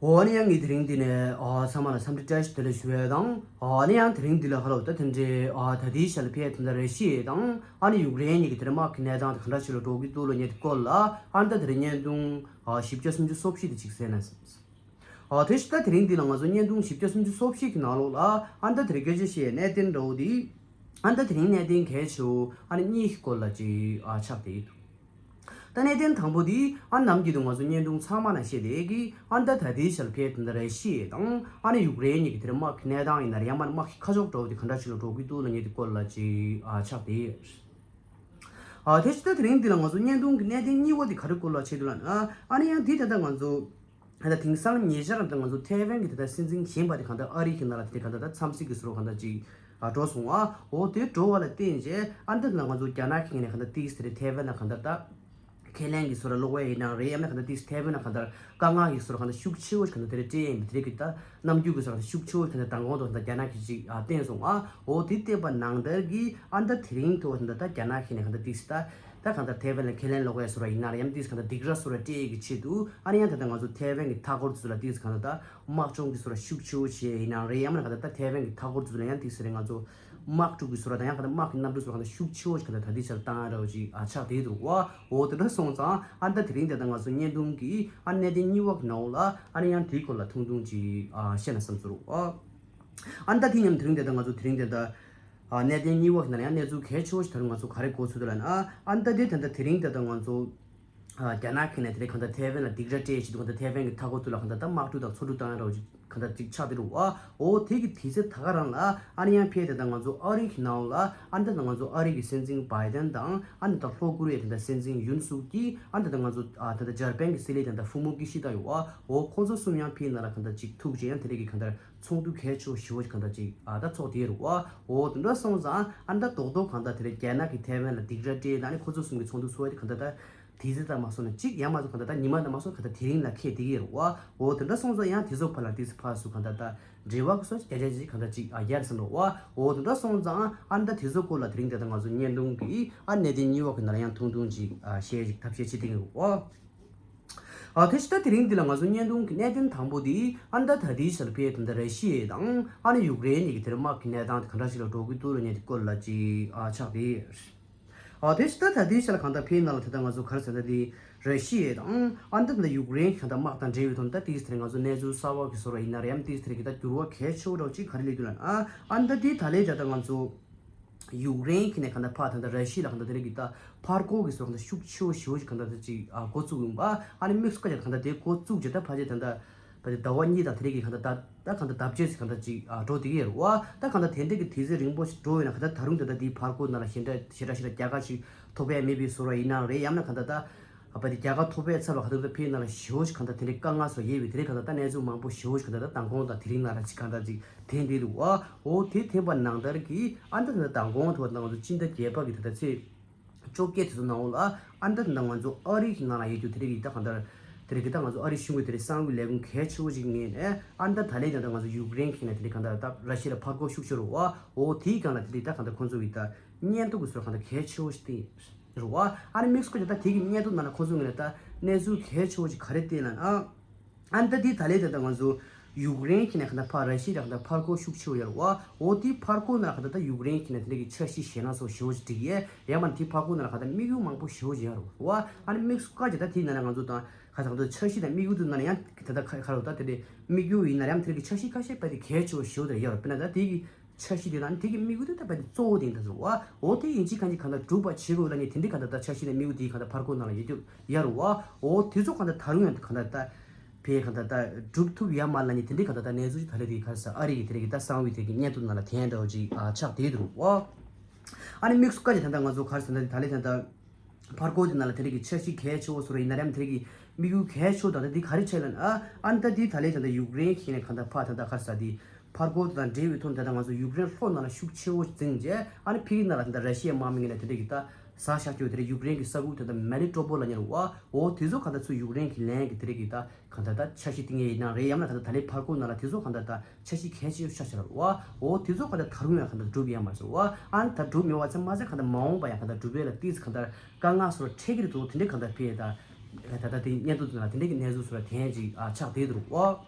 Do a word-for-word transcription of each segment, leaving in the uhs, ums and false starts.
འོ་ནི་ཡང་ངས་དེ་རིང་འདི་ནས་ཨ་ཚང་མ་ལ་འཚམས་འདྲི་བཀྲ་ཤིས་བདེ་ལེགས་ཞུ་ཡས་དང་། ཨ་ནི་ཡང་དེ་རིང་འདི་ལ་ཧ་ལོ་ད་དེ་འདྲའི་ཨ་ད་ལྟའི་ཆ་ལ་ཕེབས་ད་ལྟ་ར་ཤི་ཡ་དང་ཨ་ནི་ཡུཀ་རེན་གཉིས་ཀྱི་དེ་རིང་དམག་གི་གནས་སྟངས་དེ་ག་འདྲ་ཞིག་ལ་འགྲོ་གི་འདུག་ལབ་མཁན་དེ་སྐོར་ལ་ཨ་ནི་ད་དེ་རིང་བརྙན་ཐུང་ཨ་བཞི་བརྒྱ་སུམ་ཅུ་སོ་བཞི་དེ་ཅིག་གསན་ན་བསམས། ཨ་དེ་བཞིན་ད་དེ་རིང་འདི་ལ་ང་ཚོ་བརྙན་ཐུང་བཞི་བརྒྱ་སུམ་ཅུ་སོ་བཞི་གི་ནང་ལོགས་ལ་ཨ་ནི་ད་དེ་རིང་སྐད་ཆ་བཤད་ཡས་གནད་དོན་འདྲ་བོ་དེ་ཨ་ནི་ད་དེ་རིང་གནད་དོན་གལ་ཆེ་བོ་ཨ་ནི་གཉིས་ཀྱི་སྐོར་ལ་ཅིག་ཨ་ཆགས་བསྡད་ཡོད་འདུག་ད་གནད་དོན་དང་པོ་དེ་ཨ་ནམ་གྱི་དུ་ང་ཚོ་བརྙན་ཐུང་ཚང་མ་ནང་བཤད་བསྡད་ཀྱི་ཨ་ད་ད་ལྟའི་ཆར་ཕེབས་ད་ལྟ་ར་ཤི་ཡ་དང་ཨ་ནི་ཡུཀ་རེན་གཉིས་ཀྱི་དེར་དམག་གི་གནས་སྟངས་ཡིན་ན་རེད་ཡང་མ་དམག་གི་ཁ་ཕྱོགས་འདྲ་བོ་དེ་ག་འདྲ་ཞིག་ལ་འགྲོ་གི་འདུག་ལབ་མཁན་དེ་སྐོར་ལ་ཅིག་ཨ་ཆགས་བསྡད་ཡོད། ཨ་དེ་ཕྱི་ད་དེ་རིང་འདི་ལ་ང་ཚོ་བརྙན་ཐུང་གི་གནད་དོན་གཉིས་པ་དེ་ག་རེ་སྐོར་ལ་བྱེད་འདུག་ལབ་ན་ཨ་ནི་ཡང་དེ་ད་ལྟ་ང་ཚོ་ད་ལྟ་དེང་སང་ཉེ་ཆར་ད་ང་ཚོ་ཐའེ་ཝན་གྱི་ད་ལྟ་སྲིད་འཛིན་གཞན་པ་དེ་གང་ལྟར་ཨ་རི་གི་ནང་ལ་དེ་གང་ལྟར་ད་འཚམས་གཟིགས་ཀྱི་བཟོ་འདྲ་གང་ལྟར་ཅིག་ཨ་འགྲོ་སོང་ཨ། འོ་དེ་འགྲོ་བ་ལ་བརྟེན་བྱས་ཨ་འདི་ལ་ང་ཚོ་རྒྱ་ནག་གི་ངོས་ནས་གང་ལྟར་ཏིག་ཙམ་དེ་ཐའེ་ཝན་ལ་གང་ལྟར་ད་ཁས་ལེན་གྱི་བཟོ་འདྲ་སློག་ཡས་ཡིན་ནའང་རེད། ཡང་ན་གང་ལྟར་ཏིག་ཙམ་ཐའེ་ཝན་ལ་གང་ལྟར་དཀའ་ངལ་གྱི་བཟོ་འདྲ་གང་ལྟར་ཤུགས་ཆེ་བོ་ཞིག་གང་ལྟར་དེ་རེ་སྤྲད་ཡིན་པ་དེ་རེད་གི་ད། རྣམ་འགྱུར་གྱི་བཟོ་འདྲ་ཤུགས་ཆེ་བོ་དེ་འདྲ་མདང་དགོང་དུ་ད་རྒྱ་ནག་གིས་ཅིག་ཨ་བསྟན་སོང་ཨ། འོ་དེ་བསྟན་པ་ནང་ལྟར་གྱི་ཨ་ད་དེ་རིང་དུ་ད་ལྟ་རྒྱ་ནག་གིས་ནས་གང་ལྟར་ཏིག་ཙམ་ད་ད་གང་ལྟར་ཐའེ་ཝན་ལ་ཁས་ལེན་སློག་ཡས་བཟོ་འདྲ་ཡིན་ན་རེད། ཡང་ཏིག་ཙམ་གང་ལྟར་སྡིགས་ར་བཟོ་འདྲ་སྤྲད་ཡས་ཀྱི་ཆེད་དུ་ཨ་ནི་ཡང་ད་ལྟ་ང་ཚོ་ཐའེ་ཝན་གྱི་མཐའ་འཁོར་དེ་ཚོ་ལ་ཏིག་ཙམ་གང་ལྟར་ད་དམག་སྦྱོང་གི་བཟོ་འདྲ་ཤུགས་ཆེ་བོ་བྱས་ཡིན་ན་རེད། ཡང་ན་གང་ལྟར་ད་ཐའེ་ཝན་གྱི་མཐའ་འཁོར་དེ་ཚོ་ལ་ཡང་ཏིག་ཙམ་རེད་ང་ཚོ་དམག་འཁྲུག་གི་བཟོ་འདྲ་དང་ཡང་གང་ལྟར་དམག་གི་གནམ་གྲུ་བཟོ་འདྲ་གང་ལྟར་ཤུགས་ཆེ་བོ་ཞིག་གང་ལྟར་ད་ལྟའི་ཆར་བཏང་ཡ་འདྲ་བོ་ཅིག་ཨ་ཆགས་བསྡད་འདུག་བ། འོ་དེ་འདྲ་སོང་ཙང་ཨ་ད་དེ་རིང་དེ་ལྟ་ང་ཚོ་བརྙན་ཐུང་གི་ཨ་གནད་དོན་གཉིས་པ་གི་ནང་ལ་ཨ་ནི་ཡང་དེའི་སྐོར་ལ་ཐུང་ཐུང་ཅིག་ཨ་བཤད་ན་བསམ་ཚོར་བ། ཨ་ད་དེ་མཉམ་དེ་རིང་དེ་ལྟ་ང་ཚོ་དེ་རིང་དེ་ལྟ་ཨ་གནད་དོན་གཉིས་པ་གི་ནང་ལ་ཡང་གནས་ཚུལ་གལ་ཆེ་བོ་ཞིག་ད་རུང་ང་ཚོ་ག་རེ་གོ་ཚུལ་དུ་ལ་ན་ཨ་ད་དེ་དེ་ལྟ་དེ་རིང་དེ་ལྟ་ང་ཚོ་ཨ་རྒྱ་ནག་གི་ནས་དེ་རིང་གང་ལྟར་ཐའེ་ཝན་ལ་སྡིགས་ར་སྤྲད་བྱེད་དུ་གང་ལྟར་ཐའེ་ཝན་གྱི་མཐའ་འཁོར་དུ་ལ་གང་ལྟར་ད་དམག་འཁྲུག་དང་མཚོ་འཁྲུག་བཏང་ཡ་འདྲ་བོ་ཅིག་གང་ལྟར་ཅིག་ཆགས་བསྡད་འདུག་བ། འོ་དེ་གི་དུས་ཚོད་ད་ག་རང་ལ་ཨ་ནི་ཡང་ཕེབས་དེ་ད་ང་ཚོ་ཨ་རི་གི་ནང་ལ་ཨ་ནི་ད་ང་ཚོ་ཨ་རི་གི་སྲིད་འཛིན་བྷའི་ཏན་དང་ཨ་ནི་ད་ལྷོ་ཀོ་རི་ཡའི་ད་ད་སྲིད་འཛིན་ཡུན་སུག་གིས་ཨ་ནི་ད་ང་ཚོ་ཨ་ད་ད་འཇར་པན་གི་སྲིད་བློན་ད་ད་ཧྥུ་མོ་ཀི་ཤི་ད་ཡོད་བ། འོ་ཁོང་ཚོ་གསུམ་ཡང་ཕེབས་ནང་ལ་གང་ལྟར་ཅིག་ཐུག་ཅིག་ཡང་དེ་རིང་གི་གང་ལྟར་ཚོགས་འདུ་གལ་ཆེ་བོ་ཞེ་བོ་ཞིག་གང་ལྟར་ཅིག་ཨ་ད་ཚོགས་བསྡད་རེད་བ། འོ་དེ་འདྲ་སོང་ཙང་ཨ་ནི་ད་རྡོག་རྡོག་གང་ལྟར་དེ་རིང་རྒྱ་ནག་གི་ཐའེ་ཝན་ལ་སྡིགས་ར་སྤྲད་ད་ཨ་ནི་ཁོ་ཚོ་གསུམ་གི་ཚོགས་འདུ་ཚོགས་ཡ་དེ་གང་ལྟར་ད། དེ་ཚེ་ད་མ་སོང་ན་གཅིག་ཡང་མ་གཏོགས་གང་ལྟར་ད་ཉི་མ་ད་མ་སོང་གང་ལྟར་དེ་རིང་ལ་ཁེལ་བསྡད་ཀྱི་ཡོད་རེད་བ། འོ་དེ་འདྲ་སོང་ཙང་ཡང་དེ་ཚོ་ཕར་ལ་ཏིག་ཙམ་ཕར་ཚུར་གང་ལྟར་ད་འབྲེལ་བ་གི་སོ་བརྒྱ་ཆ་གཅིག་གང་ལྟར་གཅིག་ཨ་ཡར་སོང་རེད་བ། འོ་དེ་འདྲ་སོང་ཙང་ཨ་ནི་ད་དེ་ཚོ་སྐོར་ལ་དེ་རིང་དེ་ད་ང་ཚོ་བརྙན་ཐུང་གི་ཨ་གནད་དོན་གཉིས་པ་གི་ནང་ལ་ཡང་ཐུང་ཐུང་ཅིག་ཨ་བཤད་ཅིག་ཐབས་ཤེས་བྱེད་བསྡད་ཀྱི་ཡོད་རེད་བ། ཨ་དེ་ཕྱི་ད་དེ་རིང་འདི་ལ་ང་ཚོ་བརྙན་ཐུང་གི་གནད་དོན་དང་པོ་དེ་ཨ་ནི་ད་ད་ལྟའི་ཆར་ཕེབས་དེ་ད་ར་ཤི་ཡ་དང་ཨ་ནི་ཡུཀ་རེན་གཉིས་ཀྱི་དེར་དམག་གི་གནས་སྟངས་དེ་ག་འདྲ་ཞིག་ལ་འགྲོ་གི་འདུག་ལབ་མཁན་དེ་སྐོར་ལ་ཅིག་ཨ་ཆགས་བསྡད་ཡོད། ཨ་དེ་ཕྱི་ད་ད་ལྟའི་ཆར་གང་ལྟར་ཕེབས་ནང་ལ་དེ་ལྟར་ང་ཚོ་ག་རེ་ཟེར་ན་དེ་ར་ཤི་ཡ་དང་ཨ་ནི་ད་ཡུཀ་རེན་གྱི་གང་ལྟར་དམག་དང་འབྲེལ་བའི་ཐོག་ནས་ད་ཏིག་ཙམ་དེ་ང་ཚོ་གནས་ཚུལ་གསར་བ་གི་བཟོ་འདྲ་ཡིན་ན་རེད་ཡང་ཏིག་ཙམ་དེ་གི་ད་འགྱུར་བ་གལ་ཆེ་བོ་འདྲ་བོ་ཅིག་ག་རེ་སླེབས་འདུག་ལབ་ན་ཨ་ནི་ད་དེ་ད་ལྟའི་ཆར་ད་ང་ཚོ་ཡུཀ་རེན་གྱི་ནས་གང་ལྟར་ཕར་ད་ལྟ་ར་ཤི་ཡ་ལ་གང་ལྟར་དེ་རིང་གི་ད་ཕར་རྒོལ་གི་བཟོ་འདྲ་གང་ལྟར་ཤུགས་ཆེ་བོ་ཞེ་བོ་ཅིག་གང་ལྟར་ད་ཅིག་ཨ་འགོ་བཙུགས་ཡོང་བ་ཨ་ནི་དམིགས་སུ་བཀར་བྱས་གང་ལྟར་དེ་འགོ་བཙུགས་བྱས་ད་ཕར་ཆེར་ད་ལྟ། བ་དེ་ཟླ་བ་གཉིས་དང་དེ་རིང་གི་གང་ལྟར་ད་ད་གང་ལྟར་ལྡབ་བརྒྱད་ཅིག་གང་ལྟར་ཅིག་ཨ་འགྲོ་བསྡད་ཀྱི་ཡོད་རེད་བ། ད་གང་ལྟར་དེ་འདྲ་གི་དུས་ཚོད་རིང་པོ་ཞིག་འགྲོ་ཡོད་ན་གང་ལྟར་ད་རུང་ད་ལྟ་འདིའི་ཕར་རྒོལ་ནང་ལ་ཞེ་དྲག་ཞེ་དྲག་ཞེ་དྲག་རྒྱལ་ཁ་ཅིག་ཐོབ་ཡ་མེད་པའི་བཟོ་འདྲ་ཡིན་ནའང་རེད་ཡང་ན་གང་ལྟར་ད་བ་དེ་རྒྱལ་ཁ་ཐོབ་པའི་ཚབ་ལ་གང་ལྟར་ད་ཕེབས་ནང་ལ་ཞེ་བོ་ཞིག་གང་ལྟར་དེ་འདྲའི་དཀའ་ངལ་བཟོ་ཡས་པའི་དེ་རིང་གང་ལྟར་ད་གནས་ཚུལ་མང་པོ་ཞེ་བོ་ཞིག་གང་ལྟར་ད་མདང་དགོང་དང་དེ་རིང་ནང་ལ་ཅིག་གང་ལྟར་ཅིག་ཐོན་བསྡད་འདུག་བ། འོ་དེ་ཐོན་པ་ནང་ལྟར་གྱི་ཨ་ནི་ད་ད་མདང་དགོང་ཐོག་ད་ང་ཚོ་སྤྱི་ཟླ་བརྒྱད་པ་གི་ད་ལྟ་ཚེས་བཅོ་བརྒྱད་དེ་ཚོ་ནང་ལ་ཨ་ནི་ད་ད་ང་ཚོ་ཨ་རི་གི་ནང་ལ་ཡོད་རྒྱུ་དེ་རིང་གི་ད་གང་ལྟར་དེ་རིང་གི་ད་ང་ཚོ་ཨ་རི་གཞུང་གི་དེ་རིང་གསང་བའི་ལས་ཁུངས་གལ་ཆེ་བོ་ཅིག་ངོས་ནས་ཨ་ནི་ད་ད་ལན་ད་ད་ང་ཚོ་ཡུཀ་རེན་གྱི་ནས་དེ་རིང་གང་ལྟར་ད་ར་ཤི་ཡ་ལ་ཕར་རྒོལ་ཤུགས་ཆེ་རུ་བ། འོ་དེའི་སྒང་ལ་དེ་རིང་ད་གང་ལྟར་ཁོང་ཚོ་གི་ད་སྙན་ཐོ་གི་བཟོ་འདྲ་གང་ལྟར་གལ་ཆེ་བོ་ཞིག་སྟེ་རུ་བ། ཨ་ནི་དམིགས་སུ་བཀར་ད་དེ་གི་སྙན་ཐོ་ནང་ལ་ཁོང་ཚོ་ངོས་ནས་ད་གནས་ཚུལ་གལ་ཆེ་བོ་ཞིག་ག་རེ་བསྟན་ལབ་ན། ཨ་ནི་ད་དེ་ད་ལན་ད་ད་ང་ཚོ་ཡུཀ་རེན་གྱི་ནས་གང་ལྟར་ཕར་ར་ཤི་ཡ་ལ་གང་ལྟར་ཕར་རྒོལ་ཤུགས་ཆེ་བོ་ཡོད་རུ་བ། འོ་དེའི་ཕར་རྒོལ་ནང་ལ་གང་ལྟར་ད་ཡུཀ་རེན་གྱི་ནས་དེ་འདྲ་གི་འཆར་གཞི་ཞེད་སྣང་སོགས་ཞེ་བོ་ཞིག་བསྒྲིགས་ཡས་ཡང་མ་དེའི་ཕར་རྒོལ་ནང་ལ་གང་ལྟར་དམིགས་ཡུལ་མང་པོ་ཞེ་བོ་ཞིག་ཡོད་རུ་བ། ཨ་ནི་དམིགས་སུ་བཀར་བྱས་ད་དེའི་ནང་ལ་ང་ཚོ་དང་ཁ་སང་ཚོ་འཆར་གཞི་དང་དམིགས་ཡུལ་དུ་ན་ཡང་ད་ལྟ་ཁ་ཁ་རུ་ད་དེ་འདྲའི་དམིགས་ཡུལ་ཡིན་ན་ཡང་དེ་གི་འཆར་གཞི་ཁ་ཤས་པ་དེ་གལ་ཆེ་བ་ཞེ་པོ་དེ་ཡོད་རེད། དཔེར་ན་ད་དེ་གི་འཆར་གཞི་དེ་དང་དེ་གི་དམིགས་ཡུལ་དེ་ད་པ་དེ་གཙོ་བོ་དེ་ཡིན་ད་ཟེར་བ། འོ་དེ་ཡིན་གཅིག་གང་གཅིག་གང་ལྟར་སྒྲུབ་པ་བྱེད་དགོས་ལ་ནི་དེ་འདྲའི་གང་ལྟར་ད་འཆར་གཞི་དང་དམིགས་ཡུལ་དེ་གང་ལྟར་ཕར་རྒོལ་ནང་ལ་ཡོད་རྒྱུ་ཡོད་རེད་བ། འོ་དེ་ཚོ་གང་ལྟར་ད་རུང་ཡང་གང་ལྟར་ད་བས་གང་ལྟར་ད་སྒྲུབ་ཐུབ་ཡ་མ་ལ་ནི་དེ་འདྲའི་གང་ལྟར་ད་གནས་ཚུལ་ཅིག་ད་ལས་དེ་ག་ས་ཨ་རི་གི་དེ་རིང་གི་ད་གསང་བའི་དེ་གི་བརྙན་ཐུང་ནང་ལ་དེ་འདྲ་བ་ཅིག་ཨ་ཆགས་བསྡད་འདུག་བ། ཨ་ནི་དམིགས་སུ་བཀར་གྱི་ད་ལྟ་ང་ཚོ་ག་རེ་ཟེར་ན་ད་ལས་ད་ལྟ། ཕར་རྒོལ་དེ་ནང་ལ་དེ་རིང་གི་འཆར་གཞི་གལ་ཆེ་བོ་བཟོ་ར་ཡིན་ན་རེམ་དེ་རིང་གི་དམིགས་ཡུལ་གལ་ཆེ་བོ་དང་ད་འདི་ག་རེ་བྱས་ལ་ཨ་ཨ་ནི་ད་འདི་ད་ལས་ད་ལྟ་ཡུཀ་རེན་གྱི་ནས་གང་ལྟར་ཕར་ད་ལྟ་ག་རེ་ཟ་དེ་ཕར་རྒོལ་དེ་དང་འབྲེལ་བའི་ཐོག་ད་ལྟ་ང་ཚོ་ཡུཀ་རེན་ལྷོ་ནང་ལ་ཤུགས་ཆེ་བོ་འཛིང་རྗེས་ཨ་ནི་ཕ་གི་ནང་ལ་ད་ལྟ་ར་ཤི་ཡའི་དམག་མི་ངོས་ནས་དེ་འདྲ་གི་ད་ཟ་བཞག་རྒྱུ་དེ་རིང་ཡུཀ་རེན་གྱི་ས་ཁུལ་ད་ལྟ་མེ་ལི་ཏོ་པོ་ལ་ཉེ་རུ་བ། འོ་དེ་ཚོ་གང་ལྟར་ཚུར་ཡུཀ་རེན་གྱི་ལན་གྱི་དེ་རིང་གི་ད་གང་ལྟར་ད་འཆར་གཞི་བཏིང་ཡས་ཡིན་ན་རེད། ཡང་ན་གང་ལྟར་ད་ལྟའི་ཕར་རྒོལ་ནང་ལ་དེ་ཚོ་གང་ལྟར་ད་འཆར་གཞི་གལ་ཆེ་ཤོས་ཆགས་བཞག་ར་བ། འོ་དེ་ཚོ་གང་ལྟར་ད་རུང་ཡང་གང་ལྟར་འགྲུབ་ཡ་མ་རེད་ཟེར་བ། ཨ་ནི་ད་འགྲུབ་མེད་པ་ཚད་མ་ཚད་གང་ལྟར་མ་འོངས་པ་ཡང་གང་ལྟར་འགྲུབ་ཡས་ལ་ཏིས་གང་ལྟར་དཀའ་ངལ་སོགས་འཕྲད་ཀྱི་རེད་འདུག་དེ་འདྲའི་གང་ལྟར་ཕེ་ད་ ད་ལྟ་དེ་སྙན་ཐོ་དེ་ལ་དེ་འདྲའི་གི་གནས་ཚུལ་ཚོ་ལ་དེ་ཅིག་ཨ་ཆགས་བསྡད་འདུག་ཨོ།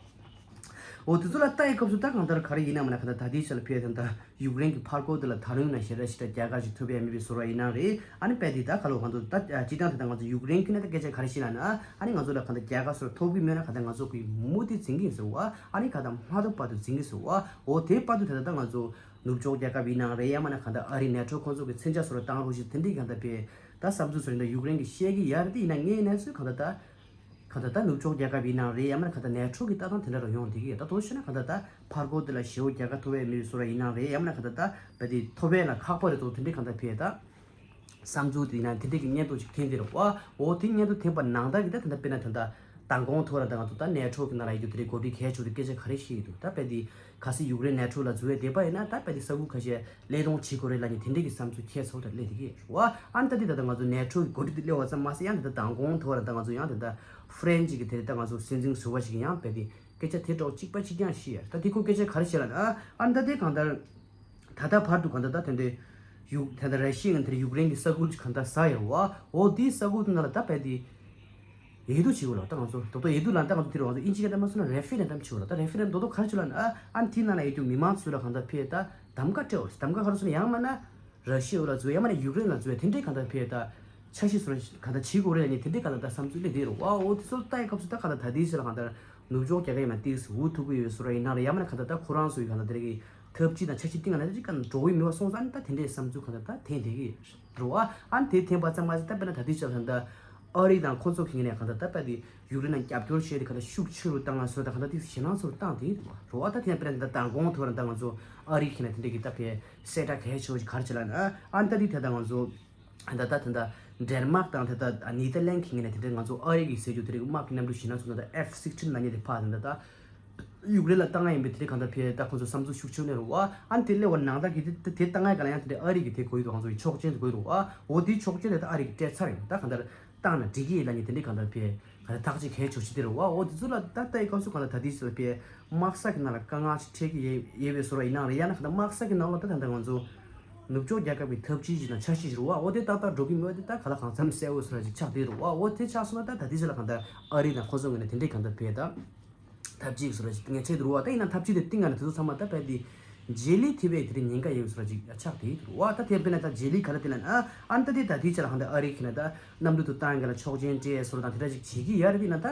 འོ་དེ་ཚོ་ལ་ལྟ་ཡི་སྐབས་སུ་ད་གང་ལྟར་ག་རེ་ཡིན་ན་མ་ན་གང་ལྟར་ད་ལྟའི་ཆ་ལ་ཕེ་ད་ལྟ་ཡུཀ་རེན་གྱི་ཕར་སྐོར་དེ་ལ་ད་རུང་ན་ཞེ་དྲག་ཞེ་དྲག་རྒྱལ་ཁ་ཞིག་ཐོབ་ཡ་མེད་པའི་བཟོ་འདྲ་ཡིན་ན་རེད། ཨ་ནི་དཔེ་དེ་ད་ག་ལོ་གང་ཚོ་ད་སྤྱི་བཏང་དེ་ད་ང་ཚོ་ཡུཀ་རེན་གྱི་ནས་ད་སྐད་ཆ་ག་རེ་བཤད་ན་ན་ཨ་ནི་ང་ཚོ་ལ་གང་ལྟར་རྒྱལ་ཁ་སོར་ཐོབ་གི་མེད་ན་གང་ལྟར་ང་ཚོ་གི་མུ་མཐུད་འཛིང་གི་ཟེར་བ། ཨ་ནི་གང་ལྟར་མ་ཐོབ་བར་དུ་འཛིང་གི་ཟེར་བ། འོ་དེ་བར་དུ་དེ་ད་ད་ང་ཚོ་ནུབ་ཕྱོགས་རྒྱལ་ཁབ་ཡིན་ན་རེད། ཡང་མ་ན་གང་ལྟར་ཨ་རི་ནེ་ཊོ་ཁོང་ཚོ་གི་མཚོན་ཆ་སོར་བཏང་རོགས་ཞེས་དེ་འདྲའི་གང་ལྟར་ཕེ་ད་བསམ་ཚུལ་ཚོ་རེད། ད་ཡུཀ་རེན་གྱིས་བཤད་ཀྱི་ཡ་རེད། དེ་ཡིན་ན་ངའི་གནས་ཚུལ་གང་ལྟར་ད། ག་ད་ལྟ་ནུབ་ཕྱོགས་རྒྱལ་ཁབ་ཡིན་ནའང་རེད། ཡང་མིན་ན་ག་ད་ལྟ་ནེ་ཊོ་གི་ལྟ་སྟངས་དེ་འདྲ་རུ་ཡོང་བསྡད་ཀྱི་ཡོད། ད་དོ་ཤོད་ན་ག་ད་ལྟ་ཕར་སྐོར་དེ་ལ་ཞེ་པོ་རྒྱལ་ཁ་ཐོབ་ཡས་མེད་པའི་བཟོ་འདྲ་ཡིན་ནའང་རེད། ཡང་མིན་ན་ག་ད་ལྟ་བ་དེ་ཐོབ་ཡས་ལ་ཁག་པོ་རེད་དོ། དེ་འདྲའི་ག་ད་ཕེ་ད་བསམ་ཚུལ་དེ་ཡིན་ན་དེ་འདྲའི་གི་སྙན་ཐོ་ཅིག་འཐེན་དེ་རུ་ཨོ་དེ་སྙན་ཐོ་འཐེན་པ་ནང་ལྟར་གི་ད་ད་ལྟ་དཔེར་ན་ད་ལྟ་མདང་དགོང་ཐོག་ར་ད་ང་ཚོ་ད་ནེ་ཊོ་གི་ནང་ལ་ཡོད་རྒྱུ་དེ་འདྲའི་གོ་སྒྲིག་གལ་ཆེ་བོ་དེ་སྐད་ཆ་ག་རེ་བཤད་ཀྱི་འདུག་ད་དཔེ་དེ་གལ་སྲིད་ཡུཀ་རེན་ནེ་ཊོ་ལ་འཛུལ་ཡས་བསྡད་པ་ཡིན་ན་ད་དཔེ་དེ་ས་ཁུལ་ཁ་ཤས་སླེབས་གཏོང་བྱེད་དགོས་རེད་ལབ་མཁན་དེ་འདྲའི་གི་བསམ་ཚུལ་ཁྱད་མཚར་པོ་དེ་སླེབས་བསྡད་ཀྱི་ཡོད་རེད་བ། ཨ་ནི་ད་དེ་ད་ལྟ་ང་ཚོ་ནེ་ཊོ་གི་འགོ་ཁྲིད་དེ་སླེབས་པ་ཙམ་མ་ཟད་ཡང་ད་ལྟ་མདང་དགོང་ཐོག་ར་ད་ང་ཚོ་ཡང་ད་ལྟ་ཧྥ་རན་ཅིག་གི་དེ་རེད། ད་ང་ཚོ་སྲིད་འཛིན་ཟུར་པ་ཞིག་གིས་ཡང་རྦད་དེ་སྐད་ཆ་དེ་འདྲ་གཅིག་པ་གཅིག་རྐྱང་བཤད་ཡ། ད་དེ་ཁོ་སྐད་ཆ་ག་རེ་བཤད་ལབ་ན་ཨ་ནི་ད་དེ་གང་ལྟར་ད་ལྟ་བར་དུ་གང་ལྟར་ད་དེ་འདྲའི་ཡུཀ་ད་ལྟ་ར་ཤི་ཡ་གི་དེ་ཡུཀ་རེན་གི་ས་ཁུལ་གང་ལྟར་ཟ་ཡོད་རེད་བ། འོ་དེའི་ས་ཁུལ་དེ་ནང་ལ་ད་རྦད་དེ་འོས་བསྡུ་བྱེད་དགོས་ལ། ད་ང་ཚོ་ད་ལྟ་འོས་བསྡུ་ལ་ད་ང་ཚོ་དེ་རུ་ང་ཚོ་ཨིན་ཇི་སྐད་ད་མ་སོང་ན་རེ་ཧྥེ་རན་ཌམ་བྱེད་དགོས་ལ། ད་རེ་ཧྥེ་རན་ཌམ་ད་དོ་ག་རེ་བྱེད་ལབ་ན་ཨ་ནི་དེའི་ནང་ལ་ཡོད་རྒྱུ་མི་མང་ཚོ་ལ་གང་ལྟར་ཕེ་ད་གདམ་ག་སྤྲད་འོ། གདམ་ག་ག་རེ་སོང་ན་ཡང་མ་ན་ར་ཤི་ཡ་ལ་འཛུལ་ཡང་མ་ན་ཡུཀ་རེན་ལ་འཛུལ་དེ་འདྲའི་གང་ལྟར་ཕེ་ད་འཆར་གཞི་སོང་གང་ལྟར་བྱེད་དགོས་རེད་ལབ་ནས་དེ་འདྲའི་གང་ལྟར་ད་བསམ་ཚུལ་སླེབས་བསྡད་རེད་བ། འོ་དེ་ཚོ་ལ་ལྟ་ཡི་སྐབས་སུ་ད་གང་ལྟར་ད་ལྟའི་ཆ་ལ་གང་ལྟར་ནུབ་ཕྱོགས་རྒྱལ་ཁབ་ཡིན་ན་ཏིག་ཙམ་འུ་ཐུག་གི་ཡོད་བཟོ་འདྲ་ཡིན་ན་རེད། ཡང་མ་ན་གང་ལྟར་ད་ཁོ་རང་ཚོ་ཡི་གང་ལྟར་དེ་རེད་གི་ཐབས་ཇུས་དང་འཆར་གཞི་སྟེང་ལ་ཅིག་གང་འགྲོ་གི་མེད་པ་སོང་ཙང་ད་དེ་འདྲའི་བསམ་ཚུལ་གང་ལྟར་ད་འཐེན་བསྡད་ཀྱི་རེད་བ། ཨ་ནི་དེ་འཐེན་པ་ཙམ་མ་ཟད་ད་དཔེར་ན་ད་ལྟའི་ཆར་ད་ལྟ་ཨ་རི་དང་ཁོ་ཚོ་གི་ངོས་ནས་གང་ལྟར་ད་དཔེ་དེ་ཡུཀ་རེན་ལ་རྒྱབ་སྐྱོར་བྱས་ཏེ་གང་ལྟར་ཤུགས་ཆེ་རུ་བཏང་ང་བཟོ་ད་གང་ལྟར་དེ་ཞེད་སྣང་ཚོར་བཏང་དེ་རེད་བ། ད་དེ་ཡང་དཔེར་ན་ད་ལྟ་མདང་དགོང་ཐོག་ར་ད་ང་ཚོ་ཨ་རི་གི་ངོས་ནས་དེ་འདྲའི་གི་ད་དཔེ་གསལ་བསྒྲགས་གལ་ཆེ་བོ་ཞིག་ག་རེ་བྱས་ལབ་ན་ཨ་ནི་ད་དེ་ད་ལྟ་ང་ཚོ་ད་ལྟ་ད་ལྟ་ཌེན་མཱག་དང་ད་ལྟ་ནེ་ཐར་ལན་གི་ངོས་ནས་དེ་འདྲའི་ང་ཚོ་ཨ་རི་གི་ཟེར་རྒྱུ་དེ་འདྲའི་དམག་གི་གནམ་གྲུ་ཞེད་སྣང་ཚོར་ད་ལྟ་ཨེཕ་སིགས་ཊིན་ལབ་མཁན་དེ་ཕར་ད་ལྟ་ཡུཀ་རེན་ལ་བཏང་ཡ་ཡིན་པའི་དེ་འདྲའི་གང་ལྟར་ཕེ་ད་ཁོང་ཚོ་བསམ་ཚུལ་ཤུགས་ཆེ་ནས་རེད་བ། ཨ་ནི་དེ་སླེབས་པ་ནང་ལྟར་གི་དེ་དེ་བཏང་ཡ་ག་ལ་ཡང་དེ་འདྲའི་ཨ་རི་གི་དེ་དགོས་འདུག་ང་ཚོ་ཡི་ཆོག་མཆན་དེ་དགོས་འདུག་བ། འོ་དེའི་ཆོག་མཆན་དེ་ད་ཨ་རི་གི་སྤྲད་ཚར་ཡིན། ད་གང་ལྟར་བཏང་ན་འགྲིག་གི་ཡིན་ལབ་མཁན་དེ་འདྲའི་གང་ལྟར་ཕེ་གང་ལྟར་ཐག་གཅོད་གལ་ཆེ་ཆེ་དེ་རེད་བ། འོ་དེ་ཚོ་ལ་ད་ལྟ་ཡི་སྐབས་སུ་གང་ལྟར་ད་དེ་ཚོ་ལ་ཕེ་དམག་ས་གི་ནང་ལ་དཀའ་ངལ་ཞིག་འཕྲད་ཀྱི་ཡོད་ཡོད་པའི་བཟོ་འདྲ་ཡིན་ནའང་རེད། ཡང་ན་གང་ལྟར་དམག་ས་གི་ནང་ལ་ད་ད་ལྟ་ང་ཚོ་ནུབ་ཕྱོགས་རྒྱལ་ཁབ་ཀྱི་ཐབས་ཇུས་ཅིག་དང་འཆར་གཞི་ཞིག་རེད་བ། འོ་དེ་ཏག་ཏག་འགྲོ་གི་མེད་པ་དེ་ད་ག་ལ་གང་འཚམ་གསལ་བོ་བཟོ་འདྲ་ཅིག་ཆགས་བསྡད་རེད་བ། འོ་དེ་ཆགས་སོང་ན་ད་ད་དེ་ཚོ་ལ་གང་ལྟར་ཨ་རི་དང་ཁོ་ཚོ་ངོས་ནས་དེ་འདྲའི་གང་ལྟར་ཕེ་ད་ཐབས་ཇུས་བཟོ་འདྲ་ཅིག་ངས་འཚོལ་འདུག་བ། ད་ཡིན་ན་ཐབས་ཇུས་དེ་སྟེང་ང་ནས་དེ་ཚོ་ཚང་མ་ད་རྦད་དེ་རྗེས་ལུས་ཐེབས་པའི་དེ་རིང་ཉེན་ཁ་ཡོད་བཟོ་འདྲ་ཅིག་ཆགས་བསྡད་འདུག་བ། ད་དེ་དཔེར་ན་ད་རྗེས་ལུས་ག་རེ་དེ་ལབ་ན་ཨ་ནི་ད་དེ་ད་དེའི་ཆ་ལ་གང་ལྟར་ཨ་རི་གི་ནས་ད་གནམ་གྲུ་དེ་བཏང་ག་ལ་ཆོག་མཆན་སྤྲད་བཟོ་འདྲ་དང་དེ་འདྲ་ཅིག་བྱེད་ཀྱི་ཡོད་རེད། དེ་ཡིན་ན་ད་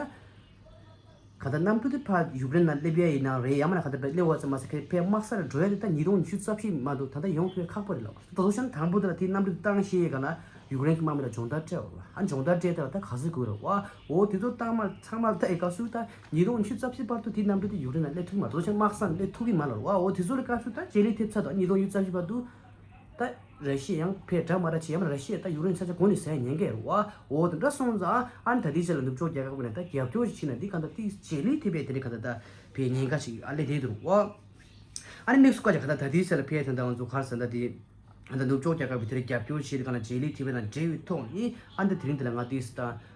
གང་ལྟར་གནམ་གྲུ་དེ་ཕར་ཡུཀ་རེན་ནང་སླེབས་ཡ་ཡིན་ནའང་རེད། ཡང་མིན་ན་གང་ལྟར་སླེབས་པ་ཙམ་མ་ཟད་ཁོ་ཕར་དམག་ས་ལ་འགྲོ་ཡ་དེ་ད་ཉིས་སྟོང་ཉི་ཤུ་རྩ་བཞི་མ་གཏོགས་ད་ལྟ་ཡོང་ཐུབ་ཡ་ཁག་པོ་རེད་ལབ། ད་དུང་བཤད་ན་དང་པོ་དེ་ལ་དེའི་གནམ་གྲུ་བཏང་ཤེས་ཡས་ག་ལ་ཡུཀ་རེན་གྱི་དམག་མི་ལ་སྦྱོང་བརྡར་སྤྲད་པ་རེད་བ། ཨ་སྦྱོང་བརྡར་སྤྲད་དེ་ལ་ད་ག་ཚོད་དགོས་རེད་བ། འོ་དེ་ཚོ་བཏང་མ་ཚང་མ་ལ་ལྟ་ཡི་སྐབས་སུ་ད་ཉིས་སྟོང་ཉི་ཤུ་རྩ་བཞི་བར་དུ་དེའི་གནམ་གྲུ་དེ་ཡུཀ་རེན་ལ་སླེབས་ཐུབ་ཀྱི་མ་རེད། དུང་ཕྱུར་དམག་ས་ལ་སླེབས་ཐུབ་ཀྱི་མ་རེད་བ། འོ་དེ་ཚོ་ལ་སྐབས་སུ་ད་རྗེས་ལུས་ཐེབས་ཚར་དང་ཉིས་སྟོང་ཉི་ཤུ་རྩ་བཞི་བར་དུ་ད་ར་ཤི་ཡ་ཡང་ཕར་དགྲ་དམག་ར་བྱེད་ཡ་མ་ར་ཤི་ཡ་ད་ཡུཀ་རེན་ས་ཆ་གོ་ནས་ཟ་ཡ་ཉེན་ཁ་ཡོད་རེད་བ། འོ་དེ་འདྲ་སོང་ཙང་ཨ་ནི་ད་དེའི་ཆ་ལ་ནུབ་ཕྱོགས་རྒྱལ་ཁབ་ཀྱི་ནས་ད་རྒྱབ་སྐྱོར་ཞིག་བྱས་ན་འདི་ག་འདྲ་ཏིག་རྗེས་ལུས་ཐེབས་པའི་དེ་འདྲའི་ག་འདྲ་ད་ཕར་ཉེན་ཁ་ཞིག་ཨ་སླེབས་བསྡད་འདུག་བ། ཨ་ནི་དམིགས་སུ་བཀར་བྱས་ག་ད་ད་ལྟའི་ཆ་ལ་ཕར་ད་ལྟ་ང་ཚོ་ག་རེ་ཟེར་ད་དེ་ད་ལྟ་ནུབ་ཕྱོགས་རྒྱལ་ཁབ་ཀྱི་དེ་རིང་རྒྱབ་སྐྱོར་བྱེད་དེ་ག་ན་རྗེས་ལུས་ཐེབས་པ་དང་འབྲེལ་བའི་ཐོག་ནས་ཨ་ནི་ད་དེ་རིང་འདི་ལ་ང་ཏོག་ཙམ་ད་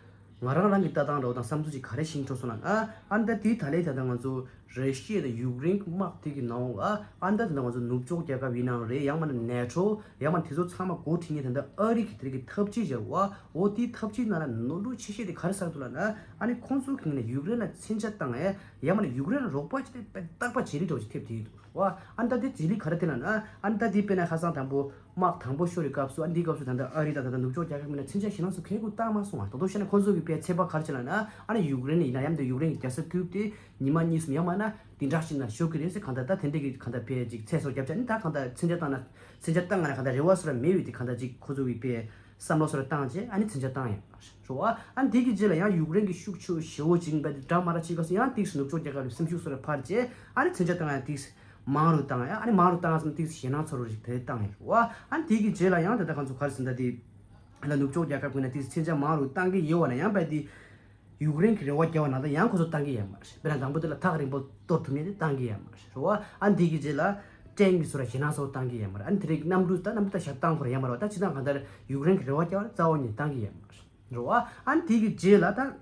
ང་རང་རང་གི་ལྟ་སྟངས་འདྲ་བོ་དང་བསམ་ཚུལ་ཅིག་ག་རེ་ཤིང་འཕྲོ་སོང་ན་ཨ་ཨ་ནི་ད་དེ་ད་ལྟའི་ད་ལྟ་ང་ཚོ་ར་ཤི་ཡ་དང་ཡུཀ་རེན་གྱི་དམག་དེ་གི་ནང་ཨ་ཨ་ནི་ད་ད་ལྟ་ང་ཚོ་ནུབ་ཕྱོགས་རྒྱལ་ཁབ་ཡིན་ནའང་རེད། ཡང་མིན་ན་ནེ་ཊོ་ཡང་མིན་ན་དེ་ཚོ་ཚང་མ་འགོ་ཁྲིད་མཁན་ད་ལྟ་ཨ་རི་གི་དེ་རིང་གི་ཐབས་ཇུས་བྱ་བ་འོ་དེའི་ཐབས་ཇུས་ནང་ལ་ནོར་འཁྲུལ་ཆེ་ཤོས་དེ་ག་རེ་ཟེར་འདུག་ལབ་ན་ཨ་ནི་ཁོང་ཚོ་གི་ངོས་ནས་ཡུཀ་རེན་ལ་མཚོན་ཆ་བཏང་ཡ་ཡང་མིན་ན་ཡུཀ་རེན་ལ་རོགས་པ་བྱས་ཏེ་རྟག་པར་རྗེས་ལུས་འདྲ་བོ་ཞིག་ཐེབས་བསྡད་ཡོད་འདུག་བ། ཨ་ནི་ད་དེ་རྗེས་ལུས་ག་རེ་ཐེབས་ན་ན་ཨ་ནི་ད་དེ་དཔེར་ན་ཁ་སང་དང་པོ་དམག་དང་པོ་ཤོར་བའི་སྐབས་སུ་ཨ་ནི་དེའི་སྐབས་སུ་ད་ལྟ་ཨ་རི་དང་ད་ལྟ་ནུབ་ཕྱོགས་རྒྱལ་ཁབ་མི་ན་མཚོན་ཆ་ཞེད་སྣང་སོགས་གལ་ཁུར་བཏང་མ་སོང་བ། ད་དུང་བཤད་ན་ཁོང་ཚོ་གི་དཔེ་ཚོད་དཔག་ག་རེ་བྱས་ལབ་ན་ཨ་ནི་ཡུཀ་རེན་ཡིན་ན་ཡང་དེ་ཡུཀ་རེན་གྱི་རྒྱལ་ས་ཀིབ་དེ་ཉི་མ་གཉིས་གསུམ་ཡང་མིན་ན་དེ་འདྲ་ཞིག་ན་ཤོར་གི་རེད་ཟེར། གང་ལྟར་ད་དེ་འདྲ་གི་གང་ལྟར་དཔེ་ཅིག་ཚད་སོགས་བརྒྱབ་བྱས་ནི་ད་གང་ལྟར་མཚོན་ཆ་བཏང་ན་མཚོན་ཆ་བཏང་ང་ན་གང་ལྟར་རེ་བ་སོགས་ལ་མེད་པའི་དེ་གང་ལྟར་ཅིག་ཁོ་ཚོ་གི་དཔེ་བསམ་བློ་སོགས་ལ་བཏང་རྗེས་ཨ་ནི་མཚོན་ཆ་བཏང་ཡང་རེད་བ། ཨ་ནི་དེ་གི་རྗེས་ལ་ཡང་ཡུཀ་རེན་གྱི་ཤུགས་ཆེ་ཞེ་བོ་ཅིག་བས་དེ་འདྲ་མ་ར་ཅིག་ག་སོང་ཡང་ཏིག་སི་ནུབ་ཕྱོགས་རྒྱལ་ཁབ་ཀྱི་སེམས་ཤུགས་སོགས་ལ་འཕར་རྗེས་ཨ་ནི་མཚོན་ཆ་བཏང་ཡང་ཏིག་སི་མང་རུ་བཏང་ཡང་ཨ་ནི་མང་རུ་བཏང་ཡང་ཏིག་སི་ཞེད་སྣང་ཚོར་བ་ཞིག་དེ་བཏང་ཡང་རེད་བ། ཨ་ནི་དེ་གི་རྗེས་ལ་ཡང་ད་ལྟ་ཁོང་ཚོ་ག་རེ་ཟེར་ད་དེ་ད་ནུབ་ཕྱོགས་རྒྱལ་ཁབ་ཀྱི་ནས་ཏིག་སི་མཚོན་ཆ་མང་རུ་བཏང་གི་ཡོད་བ་ན་ཡང་བས་དེ་ཡུཀ་རེན་གྱི་རེ་བ་བརྒྱབ་པ་ན་ད་ཡང་ཁོ་ཚོ་བཏང་གི་ཡོད་མ་རེད། དཔེར་ན་དང་པོ་དེ་ལ་ཐག་རིང་པོ་གཏོར་ཐུབ་མཁན་དེ་བཏང་གི་ཡོད་མ་རེད་བ། ཨ་འདི་གི་རྗེས་ལ་ཀྲེན་གྱི་སོ་ར་ཞེད་སྣང་ཚོར་བཏང་གི་ཡོད་མ་རེད། ཨ་འདི་རིགས་གནམ་གྲུ་ད་གནམ་གྲུ་ད་ཞབས་བཏང་ཁོ་ར་ཡོད་མ་རེད་བ། ད་ཅི་ད་གང་ལྟར་ཡུཀ་རེན་གྱི་རེ་བ་བརྒྱབ་པ་རྩ་བ་ཉིད་བཏང་གི་ཡོད་མ་རེད་བ། ཨ་འདི་གི་རྗེས་ལ་ད་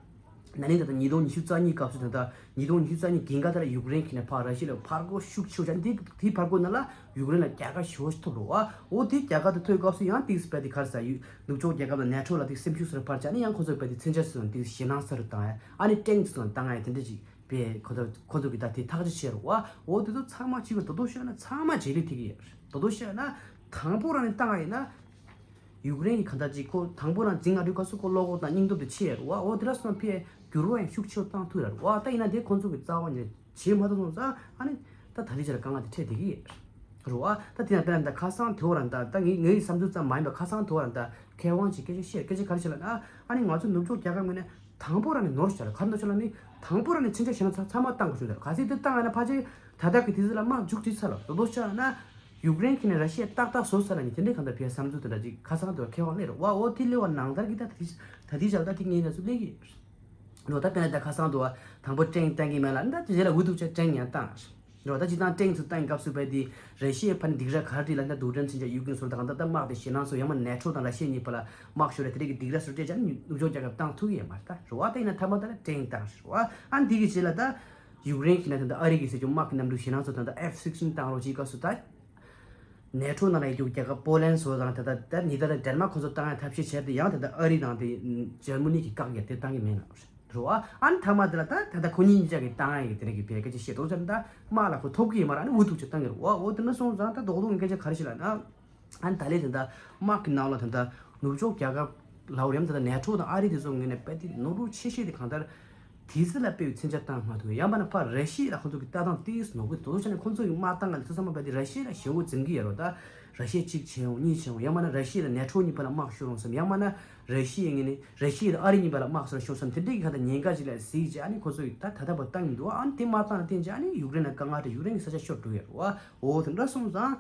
ན་ནིང་ད་ལྟ་ཉིས་སྟོང་ཉི་ཤུ་རྩ་གཉིས་སྐབས་སུ་ད་ལྟ་ཉིས་སྟོང་ཉི་ཤུ་རྩ་གཉིས་འགན་ཁག་དེ་ལ་ཡུཀ་རེན་གྱི་ནས་ཕར་ར་ཤི་ཡ་ལ་ཕར་རྒོལ་ཤུགས་ཆེ་བྱས། འདི་དེའི་ཕར་རྒོལ་ནང་ལ་ཡུཀ་རེན་ལ་རྒྱལ་ཁ་ཞེ་པོ་ཅིག་ཐོབ་རེད་བ། འོ་དེ་རྒྱལ་ཁ་དེ་ཐོབ་སྐབས་སུ་ཡང་ཏིག་སི་པས་དེ་ག་རེ་ཟེར་ཡུལ་ནུབ་ཕྱོགས་རྒྱལ་ཁབ་ལ་ནེ་ཊོ་ལ་དེ་སེམས་ཤུགས་ཟེར་ཕར་བྱས་ནས་ཡང་ཁོ་ཚོས་པས་དེ་མཚོན་ཆ་ཚོ་དེ་ཞེད་སྣང་ཚ་རུ་བཏང་ཡ། ཨ་ནི་ཊེང་ཚོ་བཏང་ཡ་དེ་འདྲ་ཅིག་པས་ཁོ་ཚོ་ཁོ་ཚོ་གི་ད་དེ་ཐག་གཅོད་བྱས་རེད་བ། འོ་དེ་ཚོ་ཚང་མ་གཅིག་པ་ད་དུང་བཤད་ན་ཚང་མ་རྗེས་ལུས་ཐེབས་ཀྱི་ཡོད་རེད། ད་དུང་བཤད་ན་དང་པོ་རང་ནས་བཏང་ཡ་ཡིན་ན། ཡུཀ་རེན་གྱི་གང་ལྟར་ཅིག་ཁོ་དང་པོ་རང་འཛིང་ང་དུས་སྐབས་སུ་ཁོ་བློ་ཁོག་དང་སྙིང་སྟོབས་དེ་ཆེ་ཡ་རེད་བ། འོ་དེ་འདྲ་སོང་ཕའི་འགྱུར་བ་ཡང་ཤུགས་ཆེ་བ་བཏང་ཐུབ་ཡ་རེད་བ། ད་ཡིན་ན་དེ་ཁོ་ཚོ་གི་རྩ་བ་ནས་བྱེད་མ་ཐུབ་སོང་ཙང་ཨ་ནི་ད་ད་ལྟའི་ཆར་དཀའ་ངལ་དེ་འཕྲད་བསྡད་ཀྱི་རེད་བ། ད་དེ་ཡང་དཔེར་ན་ད་ཁ་སང་དེ་བོ་རང་ད་ད་ངའི་ངའི་བསམ་ཚུལ་ཙམ་མ་ཡིན་པ་ཁ་སང་དེ་བོ་རང་ད་མཁས་དབང་ཅིག་སྐད་ཆ་བཤད། སྐད་ཆ་ག་རེ་བཤད་ལབ་ན། ཨ་ནི་ང་ཚོ་ནུབ་ཕྱོགས་རྒྱལ་ཁབ་ངོས་ནས་དང་པོ་རང་ནས་ནོར་བཞག་ལ་ག་རེ་ནོར་བཞག་ལབ་ནི། དང་པོ་རང་ནས་མཚོན་ཆ་ཞེད་སྣང་ཚ་ཚང་མ་བཏང་དགོས་བྱུང་། དེར་ག་ཚད་དེ་བཏང་ཡ་ན་ཕལ་ཆེར་ད་ལྟ་གི་དུས་ཚོད་ལ་དམག་མཇུག་སྒྲིལ་ཚར་ལ་དོ་དོ་ཆགས་ན། ཡུཀ་རེན་གྱི་ནས་ར་ཤི་ཡ་ཏག་ཏག་བཟོ་ཚར་ལ་ནི་དེ་འདྲའི་གང་ལྟར་བས་བསམ་ཚུལ་དེ་འདྲ་ཅིག་ཁ་སང་དུ་མཁས་དབང་སླེབས་རེད་བ། འོ་དེ་སླེབས་པ་ནང་ལྟར་གྱི་ད་ད་ད་ལྟའི་ཆར་ད་དེ་ངའི་ནས་ཚུར་སླེབས་ཀྱི་རེད། འོ་ད་དཔེར་ན་ད་ཁ་སང་དུ་བ་དང་པོ་ཊེང་བཏང་གི་མེད་ལ་ད་དེ་རྗེས་ལ་འུ་ཐུག་ཆ་ཊེང་ཡང་བཏང་རེད་བ། ད་སྤྱིར་བཏང་ཊེང་ཚུར་བཏང་གི་སྐབས་སུ་བས་དེ་ར་ཤི་ཡའི་ཕར་ནས་སྡིགས་ར་ག་རེ་བྲིས་ལ་ད་རྡུལ་ཕྲན་མཚོན་ཆ་གཡུག་གིན་སོང་། ད་གང་ལྟར་ད་དམག་དེ་ཞེད་སྣང་ཚོ་ཡང་མ་ནེ་ཊོ་དང་ར་ཤི་ཡ་གཉིས་བར་ལ་དམག་ཤོར་རེ་དེ་རིགས་ཀྱི་སྡིགས་ར་སོར་སྤྲད་བྱས་ནས་ནུབ་ཕྱོགས་རྒྱལ་ཁབ་བཏང་ཐུབ་ཀྱི་ཡོད་མ་རེད་ད་རེད་བ། ད་ཡིན་ན་མཐའ་མ་ད་ལ་ཊེང་བཏང་རེད་བ། ཨ་འདི་གི་རྗེས་ལ་ད་ཡུཀ་རེན་གྱི་ནས་ད་ལྟ་ཨ་རི་གི་ཟེར་རྒྱུ་དམག་གི་གནམ་གྲུ་ཞེད་སྣང་ཚོ་ད་ལྟ་ཨེཕ་སིགས་ཊིན་བཏང་རོགས་བྱེད་སྐབས་སུ་ད། ནེ་ཊོ་ནང་ལ་ཡོད་རྒྱུ་རྒྱལ་ཁབ་པོ་ལན་སོགས་དང་ད་ལྟ་ད་ནི་ད་ལྟ་ཌེན་མཱག་ཁོ་ཚོ་བཏང་ཡ་ཐབས་ཤེས་བྱས་ཏེ་ཡང་ད་ལྟ་ཨ་རི་དང་དེ་འཇར་མ་ནི་གི་བཀག་ཡ་དེ་བཏང་གི་མེད་ན་རེད་བ། ཨ་ནི་མཐའ་མ་དེ་ལ་ད་ད་ལྟ་ཁོ་གཉིས་གཉིས་ཆ་གི་བཏང་ཡ་གི་དེ་རིགས་ཀྱི་བས་སྐད་ཆ་བཤད་དོ་ཙམ་ད་དམག་ལ་ཁོ་ཐོབ་གི་ཡོད་མ་རེད། ཨ་ནི་འུ་ཐུག་ཆ་བཏང་གི་རེད་བ། འོ་དེ་འདྲ་སོང་ཙང་ད་རྡོག་རྡོག་གི་སྐད་ཆ་ག་རེ་ཞིག་ལབ་ན། ཨ་ནི་ད་ལན་དེ་འདྲ་དམག་གི་ནང་ལ་དེ་འདྲ་ནུབ་ཕྱོགས་རྒྱལ་ཁབ་ལའོ་རེམ་དེ་འདྲ་ནེ་ཊོ་དང་ཨ་རི་དེ་ཚོ་ངོས་ནས་རྦད་དེ་ནོར་འཁྲུལ་ཆེ་ཤོས་དེ་གང་ལྟར་དེ་ཚོ་ལ་དཔེ་མཚོན་ཆ་བཏང་མ་ཐུབ། ཡང་མིན་ན་ཕར་ར་ཤི་ཡ་ལ་ཁོང་ཚོ་གི་ལྟ་སྟངས་ཏོག་ཙམ་ནོར་གི་འདུག་ཟེར་ནས་ཁོང་ཚོ་གི་དམག་སྟངས་ལ་ཚོ་ཚང་མ་རྦད་དེ་ར་ཤི་ཡ་ལ་ཞེ་པོ་འཛིན་གི་ཡོད་རེད་བ། ད་ར་ཤི་ཡ་གཅིག་བྱེད་འོང་གཉིས་བྱེད་འོང་། ཡང་མིན་ན་ར་ཤི་ཡ་དང་ནེ་ཊོ་གཉིས་བར་ལ་དམག་ཤོར་འོང་བསམ། ཡང་མིན་ན་ར་ཤི་ཡ་ངོས་ནས་ར་ཤི་ཡ་དང་ཨ་རི་གཉིས་བར་ལ་དམག་ཤོར་ཤོར་བསམ། དེ་འདྲའི་གི་གང་ལྟར་ཉེན་ཁ་ཅིག་ལ་གཟིགས་བྱས་ཨ་ནི་ཁོང་ཚོ་གི་ད་ད་ལྟ་བར་བཏང་གི་མི་འདུག་ཨ་ནི་དེ་དམག་སྟངས་ལ་བརྟེན་བྱས་ཨ་ནི་ཡུཀ་རེན་ལ་དཀའ་ངལ་འཕྲད། ཡུཀ་རེན་གི་ས་ཆ་ཤོར་འགྲོ་ཡོད་རེད་བ། འོ་དེ་འདྲ་སོང་ཙང་།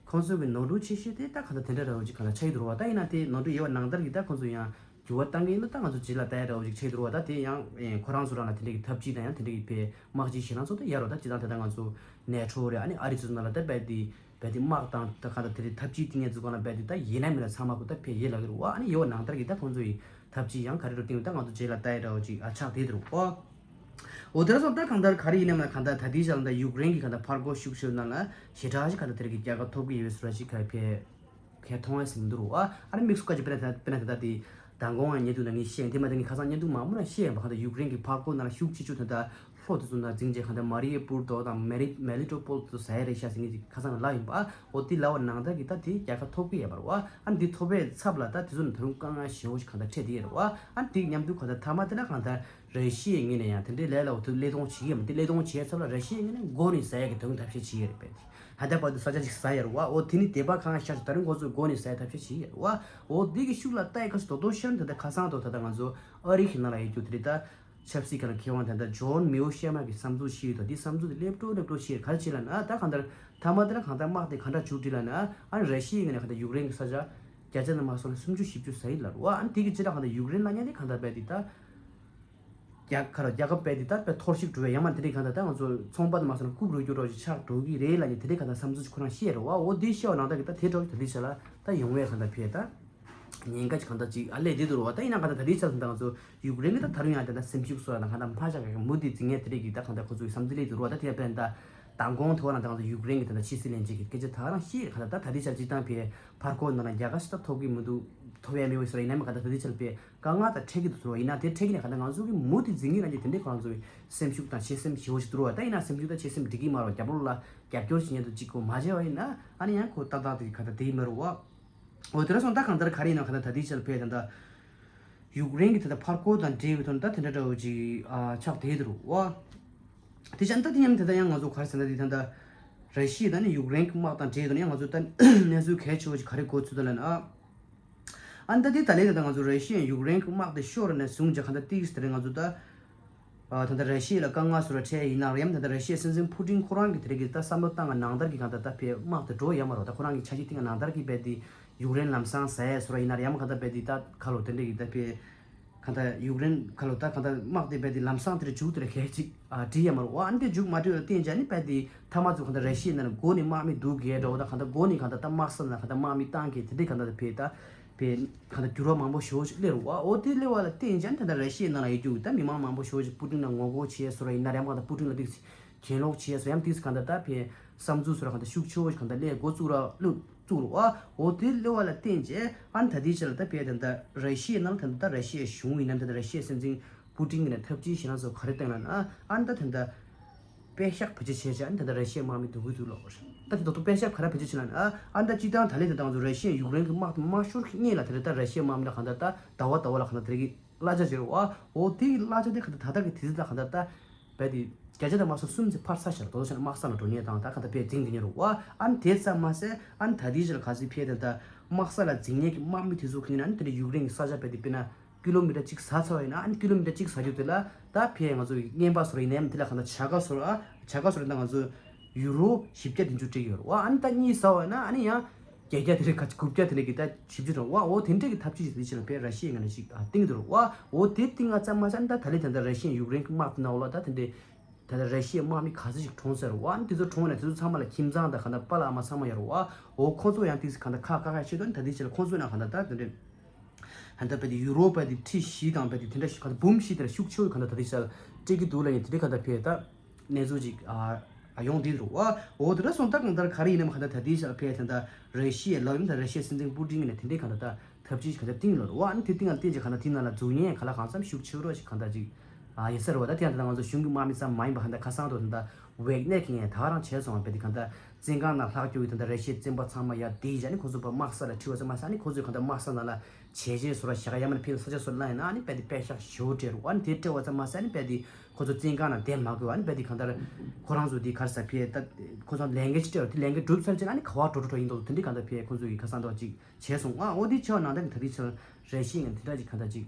ཁོང་ཚོ་གི་ནོར་འཁྲུལ་ཆེ་ཤོས་དེ་ད་གང་ལྟར་དེ་འདྲ་ར་བ་ཅིག་གང་ལྟར་ཆགས་ཀྱི་འདུག་བ། ད་ཡིན་ན་དེ་ནོར་འཁྲུལ་ཡོད་པ་ནང་ལྟར་གྱི་ད་ཁོང་ཚོ་ཡང་འགྱུར་བ་གཏང་གི་ཡིན་ན་ད་ང་ཚོ་རྗེས་ལ་ལྟ་ཡ་ར་བ་ཅིག་ཆགས་ཀྱི་འདུག་བ། ད་དེ་ཡང་ཁོ་རང་ཚོ་རང་ལ་དེ་འདྲ་གི་ཐབས་ཇུས་དང་ཡང་དེ་འདྲ་གི་བའི་དམག་སྤྱི་ཞེད་སྣང་ཚོ་ད་ཡོད་རེད་བ། ད་སྤྱིར་བཏང་ད་ལྟ་ང་ཚོ་ནེ་ཊོ་རེད། ཨ་ནི་ཨ་རི་ཚོ་ནང་ལ་ད་རྦད་དེ་རྦད་དེ་དམག་དང་ད་གང་ལྟར་དེ་འདྲའི་ཐབས་ཇུས་བཏིང་ཡ་ཚོ་སྒང་ལ་རྦད་དེ་ད་ཡིན་ན་མིན་ན་ཚང་མ་ཁོ་ད་ཕེ་ཡེ་ལ་གི་རེད་བ། ཨ་ནི་ཡོད་པ་ནང་ལྟར་གྱི་ད་ཁོང་ཚོ་ཡི་ཐབས་ཇུས་ཡང་ག་རེ་རུ་བཏིང་ད་ང་ཚོ་རྗེས་ལ་ལྟ་ཡ་ར་བ་ཅིག་ཨ་ཆགས་བསྡད་འདུག་བ། འོ་དེ་འདྲ་སོང་ད་གང་ལྟར་ག་རེ་ཡིན་ནམ་ལ་གང་ལྟར་ད་ལྟའི་ཆར་ལ་ད་ཡུཀ་རེན་གྱི་གང་ལྟར་ཕར་རྒོལ་ཤུགས་ཆེ་ནང་ལ་ཞེ་དྲག་ཞིག་གང་ལྟར་དེ་རིགས་ཀྱི་རྒྱལ་ཁ་ཐོབ་ཀྱི་ཡོད་པའི་བཟོ་འདྲ་ཞིག་ག་ཕེ་ཁས་མཐོང་བ་ཟིན་འདུག་རུ་བ། ཨ་ནི་དམིགས་སུ་བཀར་གྱི་དཔེར་ན་ད་དཔེར་ན་ད་ལྟ་དེ་མདང་དགོང་ཡང་བརྙན་ཐུང་ནང་ངས་བཤད་ཡིན། དེ་མ་ད་ངས་ཁ་སང་བརྙན་ཐུང་མང་པོ་ནང་བཤད་ཡིན་པ། གང་ལྟར་ཡུཀ་རེན་གྱི་ཕར་རྒོལ་ནང་ལ་ཤུགས་ཆེ་ཤོས་ད་ལྟ་ལྷོ་དེ་ཚོ་ནང་འཛིང་རྗེས་གང་ལྟར་མ་རི་ཡེ་པུར་དོ་དང་མེ་རི་མེ་ལི་ཏོ་པོལ་དེ་ཚོ་ཟ་ཡ་རེད་ཤག་ཟེར་མཁན་ཅིག་ཁ་སང་ལ་ལབ་ཡིན་པ། འོ་དེ་ལབ་པ་ནང་ལྟར་གྱི་ད་དེ་རྒྱལ་ཁ་ཐོབ་ཀྱི་ཡོད་པ་རུ་བ། ཨ་ནི་དེ་ཐོབ་པའི་ཚབ་ལ་ད་དེ་ཚོ་ནི་ད་རུང་དཀའ་ངལ་ཞེ་པོ་ཞིག་གང་ལྟར་འཕྲད་བསྡད་ཡོད་རུ་བ། ཨ་ནི་དེ་མཉམ་དུ་གང་ལྟར་མཐའ་མ་དེ་ལ་གང་ལྟར་ར་ཤི་ཡའི་ངོས་ནས་ཡང་དེ་འདྲའི་ལས་ལ་འོ་དེ་ཀླད་སྟོང་བྱེད་ཀྱི་ཡོད་མ། དེ་ཀླད་སྟོང་བྱེད་ཚབ་ལ་ར་ཤི་ཡའི་ངོས་ནས་མགོ་ནས་ཟ་ཡ་གི་དོན་ཐབས་ཤེས་བྱེད་ཀྱི་རེད་པས། ད་ལྟ་བར་དུ་ས་ཆ་ཞིག་ཟ་ཡ་རུ་བ། འོ་དེ་ནི་དེ་པ་གང་ཤར་ཞིག་ད་རུང་ཁོ་ཚོས་མགོ་ནས་ཟ་ཡ་ཐབས་ཤེས་བྱེད་ཀྱི་རུ་བ། འོ་དེ་གི་ཤུགས་ལ་ལྟ་ཡི་ཁ་ཤས་རྡོག་རྡོག་ཤར་ནས་ད་ལྟ་ཁ་སང་དང་ད་ལྟ་ང་ཚོ་ཨ་རི་གི་ནང་ལ་ཡོད་རྒྱུ་དེ་རེད། ད་ཆབ་སྲིད་ཁང་མཁས་དབང་ད་ལྟ་ཇོན་མེའོ་ཤེར་མ་གི་བསམ་ཚུལ་ཞིག་ཡོད་དོ། དེ་བསམ་ཚུལ་དེ་སླེབས་འགྲོ་སླེབས་འགྲོ་ཞིག་ག་རེ་བྱེད་ལབ་ན། ད་གང་ལྟར་མཐའ་མ་དེ་ལ་གང་ལྟར་དམག་དེ་ག་འདྲ་མཇུག་སྒྲིལ་ལབ་ན། ཨ་ནི་ར་ཤི་ཡའི་ངོས་ནས་གང་ལྟར་ཡུཀ་རེན་གི་ས་ཆ་བརྒྱ་ཆ་ནང་མ་སོང་ན་སུམ་ཅུ་བཞི་བཅུ་ཟ་ཡི་ལབ་རུ་བ། ཨ་ནི་དེ་གི་ཕྱི་ལ་གང་ལྟར་ཡུཀ་རེན་ལབ་མཁན་དེ་གང་ལྟར་རྦད་དེ་ད། རྒྱ་གར་རྒྱལ་ཁབ་རྦད་དེ་ད་རྦད་འཐོར་ཞིག་འགྲོ་བའི་ཡང་མ་དེ་འདྲའི་གང་ལྟར་ད་ང་ཚོ་ཚོང་པ་དུ་མ་སོང་ན་རྐུབ་རུ་རྒྱུ་འདྲ་ཞིག་ཆགས་འགྲོ་གི་རེད་ལབ་ནས་དེ་འདྲའི་གང་ལྟར་བསམ་ཚུལ་ཁོ་རང་བཤད་རེད་བ། འོ་དེ་བཤད་པ་ནང་ལྟར་གི་ད་དེ་འདྲ་ཞིག་ད་དེ་ཆ་ལ་ད་ཡོང་བའི་གང་ལྟར་ཕེ་ད་ཉེན་ཁ་ཅིག་གང་ལྟར་ཅིག་ཨ་ལས་དེ་འདུག་རུ་བ། ད་ཡིན་ན་གང་ལྟར་ད་དེ་ཆ་ལ་ད་ང་ཚོ་ཡུཀ་རེན་གི་ད་ད་རུང་ཡང་དེ་ད་སེམས་ཤུགས་གསོ་ཡ་དང་གང་ལྟར་མ་ཆག་གི་མུ་མཐུད་འཛིང་ངེས་དེ་འདྲའི་གི་ད་གང་ལྟར་ཁོ་ཚོ་གི་བསམ་ཚུལ་སླེབས་འདུག་རུ་བ། ད་དེ་ཡང་དཔེར་ན་ད་མདང་དགོང་དེ་བ་ན་ད་ང་ཚོ་ཡུཀ་རེན་གི་ད་ད་ཕྱི་སྲིད་བློན་ཆེན་གི་སྐད་ཆ་ད་རང་བཤད་གང་ལྟར་ད་ད་དེ་ཆ་ལ་སྤྱིར་བཏང་ཕེ་ཕར་རྒོལ་ནང་ལ་རྒྱལ་ཁ་ཞིག་ད་ཐོབ་གི་མི་འདུག་ཐོབ་ཡ་མེད་པ་ཞིག་ལ་ཡིན་ན་མི་གང་ལྟར་ད་དེ་ཆ་ལ་ཕེ་དཀའ་ངལ་དང་འཕྲད་ཀྱི་འདུག་ཟེར་བ་ཡིན་ན། དེ་འཕྲད་ཀྱི་ནས་གང་ལྟར་ང་ཚོ་གི་མུ་མཐུད་འཛིང་གི་ལབ་ཀྱི་དེ་འདྲའི་ཁོ་རང་ཚོ་གི་སེམས་ཤུགས་དང་ཆེད་སེམས་ཞེ་པོ་ཞིག་འདུག་རུ་བ། ད་ཡིན་ན་སེམས་ཤུགས་དང་ཆེད་སེམས་འགྲིག་གི་མ་རེད་བ། རྒྱབ་ལོགས་ལ་རྒྱབ་སྐྱོར་བྱེད་མཁན་དུ་གཅིག་གོ་མ་བྱས་པ་ཡིན་ན་ཨ་ནི་ཡང་ཁོ་ཏག་ཏག་དེ་ག་ད་དེ་མ་རུ་བ། འོ་དེ་འདྲ་སོང་ད་གང་ལྟར་ག་རེ་ཡིན་ན་གང་ལྟར་ད་དེ་ཆ་ལ་ཕེ་ད་ད་ཡུཀ་རེན་གྱི་ད་ད་ཕར་རྒོལ་དང་འབྲེལ་བའི་ཐོག་ནས་ད་དེ་འདྲ་འདྲ་བོ་ཅིག་ཨ་ཆགས་བསྡད་འདུག་རུ་བ། དེ་ཆ་ད་དེ་མཉམ་དེ་ད་ཡང་ང་ཚོ་ག་རེ་ཟེར་ན་དེ་ད་ད་ར་ཤི་ཡ་དང་ནི་ཡུཀ་རེན་གྱི་དམག་དང་འབྲེལ་ཐོག་ནས་ཡང་ང་ཚོ་ད་གནས་ཚུལ་གལ་ཆེ་བོ་ཅིག་ག་རེ་གོ་ཚུལ་ད་ལབ་ན། ཨ་ནི་ད་དེ་ད་ལན་ད་ང་ཚོ་ར་ཤི་ཡ་ཡུཀ་རེན་གྱི་དམག་དེ་ཤོར་ནས་བཟུང་བྱས་གང་ལྟར་ཏིག་ཙམ་དེ་རིང་ང་ཚོ་ད་ཨ་ད་ལྟ་ར་ཤི་ཡ་ལ་དཀའ་ངལ་བཟོ་འདྲ་འཕྲད་ཡིན་ན་ཡང་ད་ལྟ་ར་ཤི་ཡའི་སྲིད་འཛིན་ཕུ་ཏིན་ཁོ་རང་གི་དེ་རིང་གི་ད་བསམ་བློ་བཏང་བ་ནང་ལྟར་གྱི་གང་ལྟར་ད་ཕེ་དམག་དེ་འགྲོ་ཡ་མ་རོ། ད་ཁོ་རང་གི་འཆར་གཞི་བཏིང་བ་ནང་ལྟར་གྱི་རྦད་དེ་ཡུཀ་རེན་ལམ་སང་ཟ་ཡ་བཟོ་འདྲ་ཡིན་ན་ཡང་གང་ལྟར་རྦད་དེ་ད་ཁ་ལོ་དེ་འདྲ་གི་ད་ཕེ་གང་ལྟར་ཡུཀ་རེན་ཁ་ལོ་ད་གང་ལྟར་དམག་དེ་རྦད་དེ་ལམ་སང་དེ་རུ་མཇུག་དེ་རུ་གལ་ཅིག་ཨ་སྒྲིལ་ཡ་མ་རོ། ཨ་ནི་དེ་མཇུག་མ་སྒྲིལ་བར་བརྟེན་བྱས་ནི་རྦད་དེ་མཐའ་མ་ཚོ་གང་ལྟར་ར་ཤི་ཡའི་ནང་ལ་མགོ་ནས་དམག་མི་བསྡུ་གས་འདྲ་བོ་ད་གང་ལྟར་མགོ་ནས་གང་ལྟར་ད་དམག་ས་ནང་གང་ལྟར་དམག་མི་བཏང་གས་དེ་འདྲའི་གང་ལྟར་ཕེ་ད་ པའི་གང་ལྟར་འགྱུར་བ་མང་པོ་ཞེ་པོ་ཅིག་སླེབས་རེད་བ། འོ་དེ་སླེབས་པ་ལ་བརྟེན་ཅན་ད་ལྟ་ར་ཤི་ཡའི་ནང་ལ་ཡོད་རྒྱུ་ད་མི་མང་མང་པོ་ཞེ་པོ་ཅིག་པུ་ཏིན་ལ་ངོ་རྒོལ་བྱས་སོང་ར། ཡིན་ན་རེད་མ་གང་ལྟར་པུ་ཏིན་ལ་ཏིག་གྱེན་ལོག་བྱས་སོང་། ཡང་ཏིག་གང་ལྟར་ད་ཕའི་བསམ་ཚུལ་སོང་ར་གང་ལྟར་ཤུགས་ཆེ་བོ་ཞིག་གང་ལྟར་སླེབས་འགོ་བཙུགས་ར་བླུགས་བཙུགས་རེད་བ། འོ་དེ་སླེབས་པ་ལ་བརྟེན་ཅན་ཨ་ནི་ད་ལྟའི་ཆ་ལ་ད་ཕའི་ད་ལྟ་ར་ཤི་ཡའི་ནང་ལ་ད་ལྟ་ད་ར་ཤི་ཡའི་གཞུང་ཡིན་ན་ད་ལྟ་ར་ཤི་ཡའི་སྲིད་འཛིན་པུ་ཏིན་གྱི་ནས་ཐབས་ཇུས་ཞེ་དྲག་ཚོ་ག་རེ་བཏིང་ལབ་ན་ཨ་ནི་ད་ད་ལྟ། པད་ཤག་བེད་སྤྱོད་བྱས་བྱས་ཨ་ནི་ད་ལྟ་ར་ཤི་ཡའི་དམག་མི་སྡུག་གུ་འདུག་ལོ། ད་དེ་ཐོག་ཏུ་པད་ཤག་ག་རེ་བེད་སྤྱོད་བྱས་ལབ་ན་ཨ་ཨ་ད་སྤྱིར་བཏང་ད་ལན་ད་ལྟ་ང་ཚོ་ར་ཤི་ཡ་ཡུཀ་རེན་གྱི་དམག་དང་དམག་ཤོར་གྱི་སྔོན་ལ་དེ་འདྲ་ད་ར་ཤི་ཡའི་དམག་མི་ལ་གང་ལྟར་ད་ཟླ་བ་ཟླ་བ་ལ་གང་ལྟར་དེ་རིགས་གླ་ཆ་བྱེད་རོགས་ཨ། འོ་དེ་གི་གླ་ཆ་དེ་གང་ལྟར་ད་ལྟ་གི་དུས་ཚོད་ལ་གང་ལྟར་ད་བས་དེ་བརྒྱ་ཆ་དང་མ་སོང་གསུམ་ཙམ་འཕར་ཚར་ཤག་དོ་ཚོ་ཆ་ནས་དམག་ས་ནང་འགྲོ་མཁན་དང་ད་གང་ལྟར་བས་འཛིང་བསྡད་མཁན་རོགས་ཨ། ཨ་ནི་དེ་ཙམ་མ་ཟད་ཨ་ནི་ད་ལྟའི་ཆ་ལ་ག་ཚོད་ཕེ་དེ་ད་དམག་ས་ལ་འཛིང་མཁན་གྱི་དམག་མི་དེ་ཚོ་གི་ནང་ནས་དེ་འདྲ་ཡུཀ་རེན་གྱི་ས་ཆ་བས་དེ་དཔེར་ན། ཀི་ལོ་མི་ཊར་གཅིག་ཟ་ཚར་བ་ཡིན་ན་ཨ་ནི་ཀི་ལོ་མི་ཊར་གཅིག་ཟ་རྒྱུ་དེ་ལ་ད་ཕའི་ང་ཚོ་རྔན་པ་བཟོ་ར་ཡིན་ནའི་དེ་ལ་གང་ལྟར་བྱ་དགའ་བཟོ་ར་ཨ། བྱ་དགའ་བཟོ་ར་ད་ང་ཚོ་ཡུ་རོ་བཞི་བརྒྱ་བདུན་ཅུ་སྤྲད་ཀྱི་ཡོད་རེད་བ། ཨ་ནི་ད་གཉིས་ཟ་བ་ཡིན་ན་ཨ་ནི་ཡང་བརྒྱད་བརྒྱ་དེ་རེད་ག་དགུ་བརྒྱ་དེ་རེད་གི་ད་བཞི་བཅུ་རེད་བ། འོ་དེ་འདྲས་ཀྱི་ཐབས་ཇུས་ཅིག་དེ་ཕྱིར་ཕའི་ར་ཤི་ཡའི་ངོས་ནས་ཅིག་ཨ་བཏིང་གི་འདུག་རེད་བ། འོ་དེ་བཏིང་ང་ཙམ་མ་ཟད་ཨ་ནི་ད་ད་ལན་ད་ལྟ་ར་ཤི་ཡའི་ཡུཀ་རེན་གྱི་དམག་དེ་ནང་ལ་ད་དེ་འདྲས་ད་ལྟ་ར་ཤི་ཡའི་དམག་མི་ག་ཚོད་ཅིག་གྲོངས་ཟེར་རེད་བ། ཨ་ནི་དེ་ཚོ་གྲོངས་ནས་དེ་ཚོ་ཚང་མ་ལ་ཁྱིམ་ཚང་དང་གང་ལྟར་པཱ་ལགས་ཨ་མ་ཚང་མ་ཡོད་རེད་བ། འོ་ཁོ་ཚོ་ཡང་ཏིག་ཙམ་གང་ལྟར་ཁག་ཁག་ཁག་ཆེད་དུ་ཨ་ནི་ད་ལྟའི་ཆ་ལ་ཁོ་ཚོ་ཡང་གང་ལྟར་ད་དེ་འདྲས། ད་ལྟ་བས་དེ་ཡུ་རོ་པ་དེ་ཁྲི་བཞི་དང་བས་དེ་དེ་འདྲ་ཞིག་ག་འབུམ་བཞི་དེ་ལ་ཤུགས་ཆེ་བོ་ག་འདྲ་ད་དེ་ཤར་སྤྲད་ཀྱི་འདུག་ལ་ཡིན་དེ་འདྲའི་ག་འདྲ་ཕེ་ད་གནས་ཚུལ་ཅིག་ཨ་ཡོང་དེ་རུ་ཨ། འོ་དེ་འདྲ་སོང་ད་གང་ལྟར་ག་རེ་ཡིན་ནམ་ག་འདྲ་ད་དེ་ཤར་ཕེ་ད་ད་ར་ཤི་ཡའི་ལག་ཡིན་ད་ར་ཤི་ཡའི་སྲིད་འཛིན་པུ་ཏིན་གྱི་ནས་དེ་འདྲའི་ག་འདྲ་ད་ཐབས་ཇུས་ཤིག་ག་འདྲ་བཏིང་ལ་རུ་ཨ། ཨ་ནི་དེ་བཏིང་ལ་བརྟེན་ཅིག་ག་འདྲ་དེ་ནང་ལ་འཛུལ་ཉེན་ག་ལ་གང་འཚམ་ཤུགས་ཆེ་བོ་ཞིག་ག་འདྲ་ཅིག་ཨ་ཡིན་ས་རུ་བ། ད་དེ་ཡང་ད་ང་ཚོ་གཞུང་གི་དམག་མི་ཙམ་མ་ཡིན་པ་ག་འདྲ་ཁ་སང་དུ་ད་ད་ཝེག་ནེར་གྱི་ངས་ད་ག་རང་བྱས་སོང་བ་བས་དེ་ག་འདྲ། བཙོན་ཁང་ནང་ལྷག་རྒྱུ་ཡི་དེ་འདྲ་ར་ཤི་ཡའི་བཙོན་པ་ཚང་མ་ཡར་བསྡད་ཡིན་ཨ་ནི་ཁོ་ཚོ་པ་དམག་ས་ལ་ཁྲིད་པ་ཙམ་མ་ཟད་ཨ་ནི་ཁོ་ཚོས་གང་ལྟར་དམག་ས་ནང་ལ་བྱས་རྗེས་བཟོ་ར་བཞག་ཡ་མ་ནི་ཕེབས་ས་ཆ་སོ་ལ་ཡིན་ན་ཨ་ནི་དཔེ་དེ་དཔེ་ཤག་ཞེ་པོ་སྤྲད་རུ་ཨ་ནི་དེ་སྤྲད་པ་ཙམ་མ་ཟད་ཨ་ནི་དཔེ་དེ་ཁོ་ཚོ་བཙོན་ཁང་ནང་བསྡད་མ་དགོས་ཨ་ནི་དཔེ་དེ་གང་ལྟར་ཁོ་རང་ཚོ་དེ་གར་ས་ཕེ་ད་ཁོ་ཚོ་ལས་འགན་ཅིག་སྤྲད་ར་དེ་ལས་འགན་སྒྲུབ་ཚར་རྗེས་ཨ་ནི་ག་བ་འགྲོ་འགྲོ་འགྲོ་ཡིན་མདོག་དེ་འདྲའི་གང་ལྟར་ཕེ་ཁོ་ཚོ་ཡི་ཁ་སང་འདོག་ཅིག་བྱས་སོང་ཨ། འོ་དེ་བྱས་པ་ནང་ད་ནི་ད་དེ་ཆ་ར་ཤི་ཡ་ངན་དེ་འདྲ་ཅིག་གང་ལྟར་ཅིག་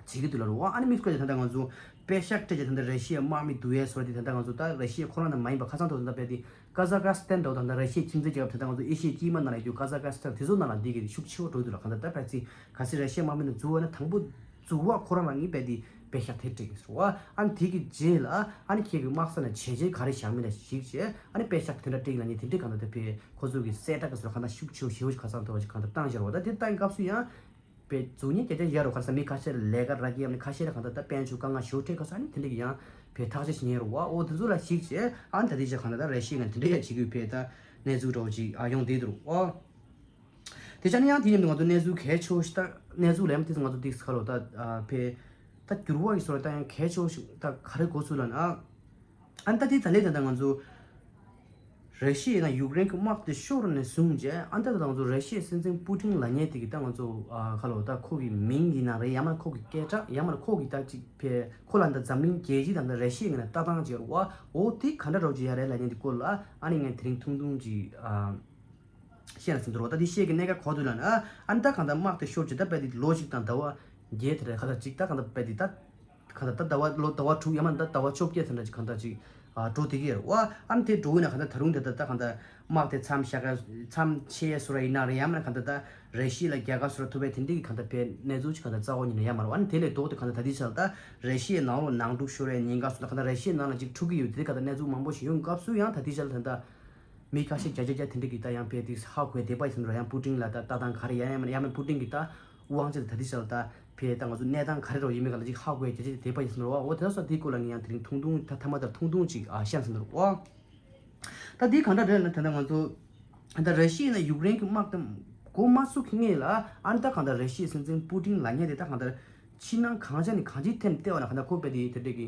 བྱེད་ཀྱི་འདུག་ལ་རུ་ཨ་ནི་མི་སྐོར་ཅིག་ད་ལྟ་ང་ཚོ་པད་ཤག་སྤྲད་ཅིག་ད་ལྟ་ར་ཤི་ཡའི་དམག་མི་བསྡུ་ཡས་སོགས་དེ་ད་ལྟ་ང་ཚོ་ད་ར་ཤི་ཡ་ཁོ་རང་ད་མ་ཡིན་པ་ཁ་སང་ཐོག་ད་ལྟ་བས་དེ་ཀ་ཛ་ཀ་སི་ཐན་འདྲ་བོ་ད་ལྟ་ར་ཤི་ཡའི་ཁྱིམ་མཚེས་རྒྱལ་ཁབ་ད་ལྟ་ང་ཚོ་ཨེ་ཤི་ཡའི་དཀྱིལ་མ་ནང་ལ་ཡོད་རྒྱུ་ཀ་ཛ་ཀ་སི་ཐན་དེ་ཚོ་ནང་ལ་འདི་གི་ཤུགས་ཆེ་བོ་འགྲོ་འདུག་ལ་གང་ལྟར་ད་ཕལ་ཆེར་གལ་སྲིད་ར་ཤི་ཡའི་དམག་མི་ནང་འཛུལ་བ་ན་དང་པོ་འཛུལ་བ་ཁོ་རང་རང་གིས་བས་དེ་པད་ཤག་དེ་སྤྲད་ཀྱི་རེད་བ། ཨ་ནི་དེ་གི་རྗེས་ལ་ཨ་ནི་ཁྱེད་ཀྱི་དམག་ས་ནས་བྱས་རྗེས་ག་རེ་བཞག་མིན་ལ་གཞིགས་བྱས་ཨ་ནི་པད་ཤག་དེ་འདྲ་སྤྲད་ལ་ནི་དེ་འདྲའི་གང་ལྟར་ད་ཕེ་ཁོ་ཚོ་གི་གསལ་བསྒྲགས་ཀྱི་སོ་གང་ལྟར་ཤུགས་ཆེ་བོ་ཞེ་བོ་ཞིག་ཁ་སང་ཐོག་ཅིག་གང་ལྟར་བཏང་བཞག་རེད་བ། ད་དེ་བཏང་སྐབས་སུ་ཡང་། པའི་གཟུགས་བརྙན་རྒྱ་ཆེ་ཡ་རུ་ཁར་ས་མི་ཁ་ཤས་ལས་ཀ་རག་གི་ཡ་མི་ཁ་ཤས་ལ་གང་ལྟར་ད་དཔལ་འབྱོར་དཀའ་ངལ་ཞེ་པོ་འཕྲད་ཁ་ས་ནི་དེ་འདྲ་གི་ཡང་པའི་ཐག་གཅོད་བྱེད་ཉེན་རུ་བ། འོ་དེ་ཚོ་ལ་གཞིགས་བྱས་ཨ་ནི་ད་དེ་ཆ་གང་ལྟར་ད་ར་ཤི་ཡ་ངན་དེ་འདྲ་ཡ་བྱེད་དགོས་པའི་ད་གནས་ཚུལ་འདྲ་བོ་ཅིག་ཨ་ཡོང་བསྡད་འདུག་རུ་ཨོ། དེ་ཆ་ནི་ཡང་དེ་ཡིན་དུས་ང་ཚོ་གནས་ཚུལ་གལ་ཆེ་བོ་ཞིག་ད་གནས་ཚུལ་ལ་ཡང་དེ་ཚོ་ང་ཚོ་ཏིག་ཁ་ལོ་ད་པའི་ད་འགྱུར་བ་ཡི་སོ་ད་ཡང་གལ་ཆེ་བོ་ཞིག་ད་ག་རེ་གོ་ཚུལ་ལ་ན་ཨ། ཨ་ནི་ད་དེ་ད་ལས་ད་ད་ང་ཚོ་ར་ཤི་ཡ་ན་ཡུཀ་རེན་གྱི་དམག་དེ་ཤོར་ནས་བཟུང་རྗེས་ཨ་ནི་ད་ད་ང་ཚོ་ར་ཤི་ཡའི་སྲིད་འཛིན་པུ་ཏིན་ལབ་མཁན་དེ་གི་ད་ང་ཚོ་ཨ་ཁ་ལོ་ད་ཁོ་གི་མིང་ཡིན་ན་རེད་ཡང་མ་ཁོ་གི་སྐད་གྲགས་ཡང་མ་ཁོ་གི་ད་ཅིག་ཕེ་ཁོ་ལ་ད་འཛམ་གླིང་རྒྱལ་སྤྱི་དང་ད་ར་ཤི་ཡ་ངོས་ནས་ལྟ་སྟངས་ཅིག་ཡོད་རེད་བ། འོ་དེ་ག་འདྲ་རོགས་ཅིག་ཡ་རེད་ལབ་མཁན་དེ་སྐོར་ལ་ཨ་ནི་ངས་དེ་རིང་ཐུང་ཐུང་ཅིག་ཨ། བཤད་ན་ཟིན་འདུག་རོ། ད་འདི་བཤད་ཀྱི་གནད་འགག་གོ་དུས་ལ་ན་ཨ་ནི་ད་གང་ལྟར་དམག་དེ་ཤོར་ཅིག་ད་པད་དེ་ལོ་གཅིག་དང་ཟླ་བ་བརྒྱད་དེ་རེད། ག་ད་ཅིག་ད་གང་ལྟར་པད་དེ་ད་གང་ལྟར་ད་ཟླ་བ་ལོ་ཟླ་བ་དྲུག་ཡང་མ་ད་ཟླ་བ་བཅོ་བརྒྱད་ཙམ་འདྲ་ཅིག་གང་ལྟར་ཅིག་ཨ་འགྲོ་བསྡད་ཀྱི་ཡོད་རེད་བ། ཨ་ནི་དེ་འགྲོ་ཡིན་ན་གང་ལྟར་ད་རུང་དེ་ད་ད་གང་ལྟར་དམག་དེ་མཚམས་བཞག་ག་མཚམས་ཆད་སོ་ར་ཡིན་ན་རེད་ཡང་མ་གང་ལྟར་ད་ར་ཤི་ཡ་ལ་རྒྱལ་ཁ་སོ་ར་ཐུབ་པའི་དེ་འདྲའི་གི་གང་ལྟར་པའི་གནས་ཚུལ་ཅིག་གང་ལྟར་རྩ་བ་ཉིད་ནས་ཡང་མ་རེད་བ། ཨ་ནི་དེ་ལས་ལྡོག་སྟེ་གང་ལྟར་ད་ལྟའི་ཆར་ད་ར་ཤི་ཡའི་ནང་ལོགས་ནང་འཁྲུག་ཤོར་བའི་ཉེན་ཁ་སོ་ད་གང་ལྟར་ར་ཤི་ཡའི་ནང་ལ་ཅིག་འཁྲུག་གི་ཡོད་དེ་གང་ལྟར་གནས་ཚུལ་མང་པོ་ཞིག་ཡོང་སྐབས་སུ་ཡང་ད་ལྟའི་ཆར་ད་ལྟ། མི་ཁ་ཤས་བརྒྱ་ཆ་བརྒྱ་དེ་འདྲ་གི་ད་ཡང་ཕེ་དེ་ཧ་གོ་བསྡད་པ་ཡིན་ཟེར་ན་ར་ཡང་པུ་ཏིན་ལ་ད་ལྟ་སྟངས་ག་རེ་ཡང་ཡང་ཡང་མིན་པུ་ཏིན་གི་ད་དབང་ཆ་དེ་ད་ལྟའི་ཆར་ད་ཕེ་ད་ང་ཚོ་གནས་སྟངས་ག་རེ་རོ་ཡིན་མིན་ག་ལ་ཅིག་ཧ་གོ་བསྡད་བསྡད་པ་ཡིན་ཟེར་ན་ར་འོ་དེ་ད་སོ་དེའི་སྐོར་ལ་ངས་ཡང་དེ་རིང་ཐུང་ཐུང་ད་ཐ་མ་ད་ཐུང་ཐུང་ཅིག་ཨ་བཤད་ཟེར་ན་ར་འོ། ད་དེ་གང་འདྲ་རེད་ལ་ད་ད་ང་ཚོ་ད་ར་ཤི་ཡ་ན་ཡུཀ་རེན་གི་དམག་དེ་འགོ་མ་ཚུགས་ཀྱི་སྔོན་ལ་ཨ་ནི་ད་གང་ད་ར་ཤི་ཡའི་སྲིད་འཛིན་པུ་ཏིན་ལབ་མཁན་དེ་ད་གང་ད། ཕྱི་ནང་གང་ཆ་ནས་གང་ཅིའི་ཐད་ནས་བལྟས་པ་ན་གང་ལྟར་ཁོ་དཔེ་དེ་དེ་འདྲས་ཀྱི་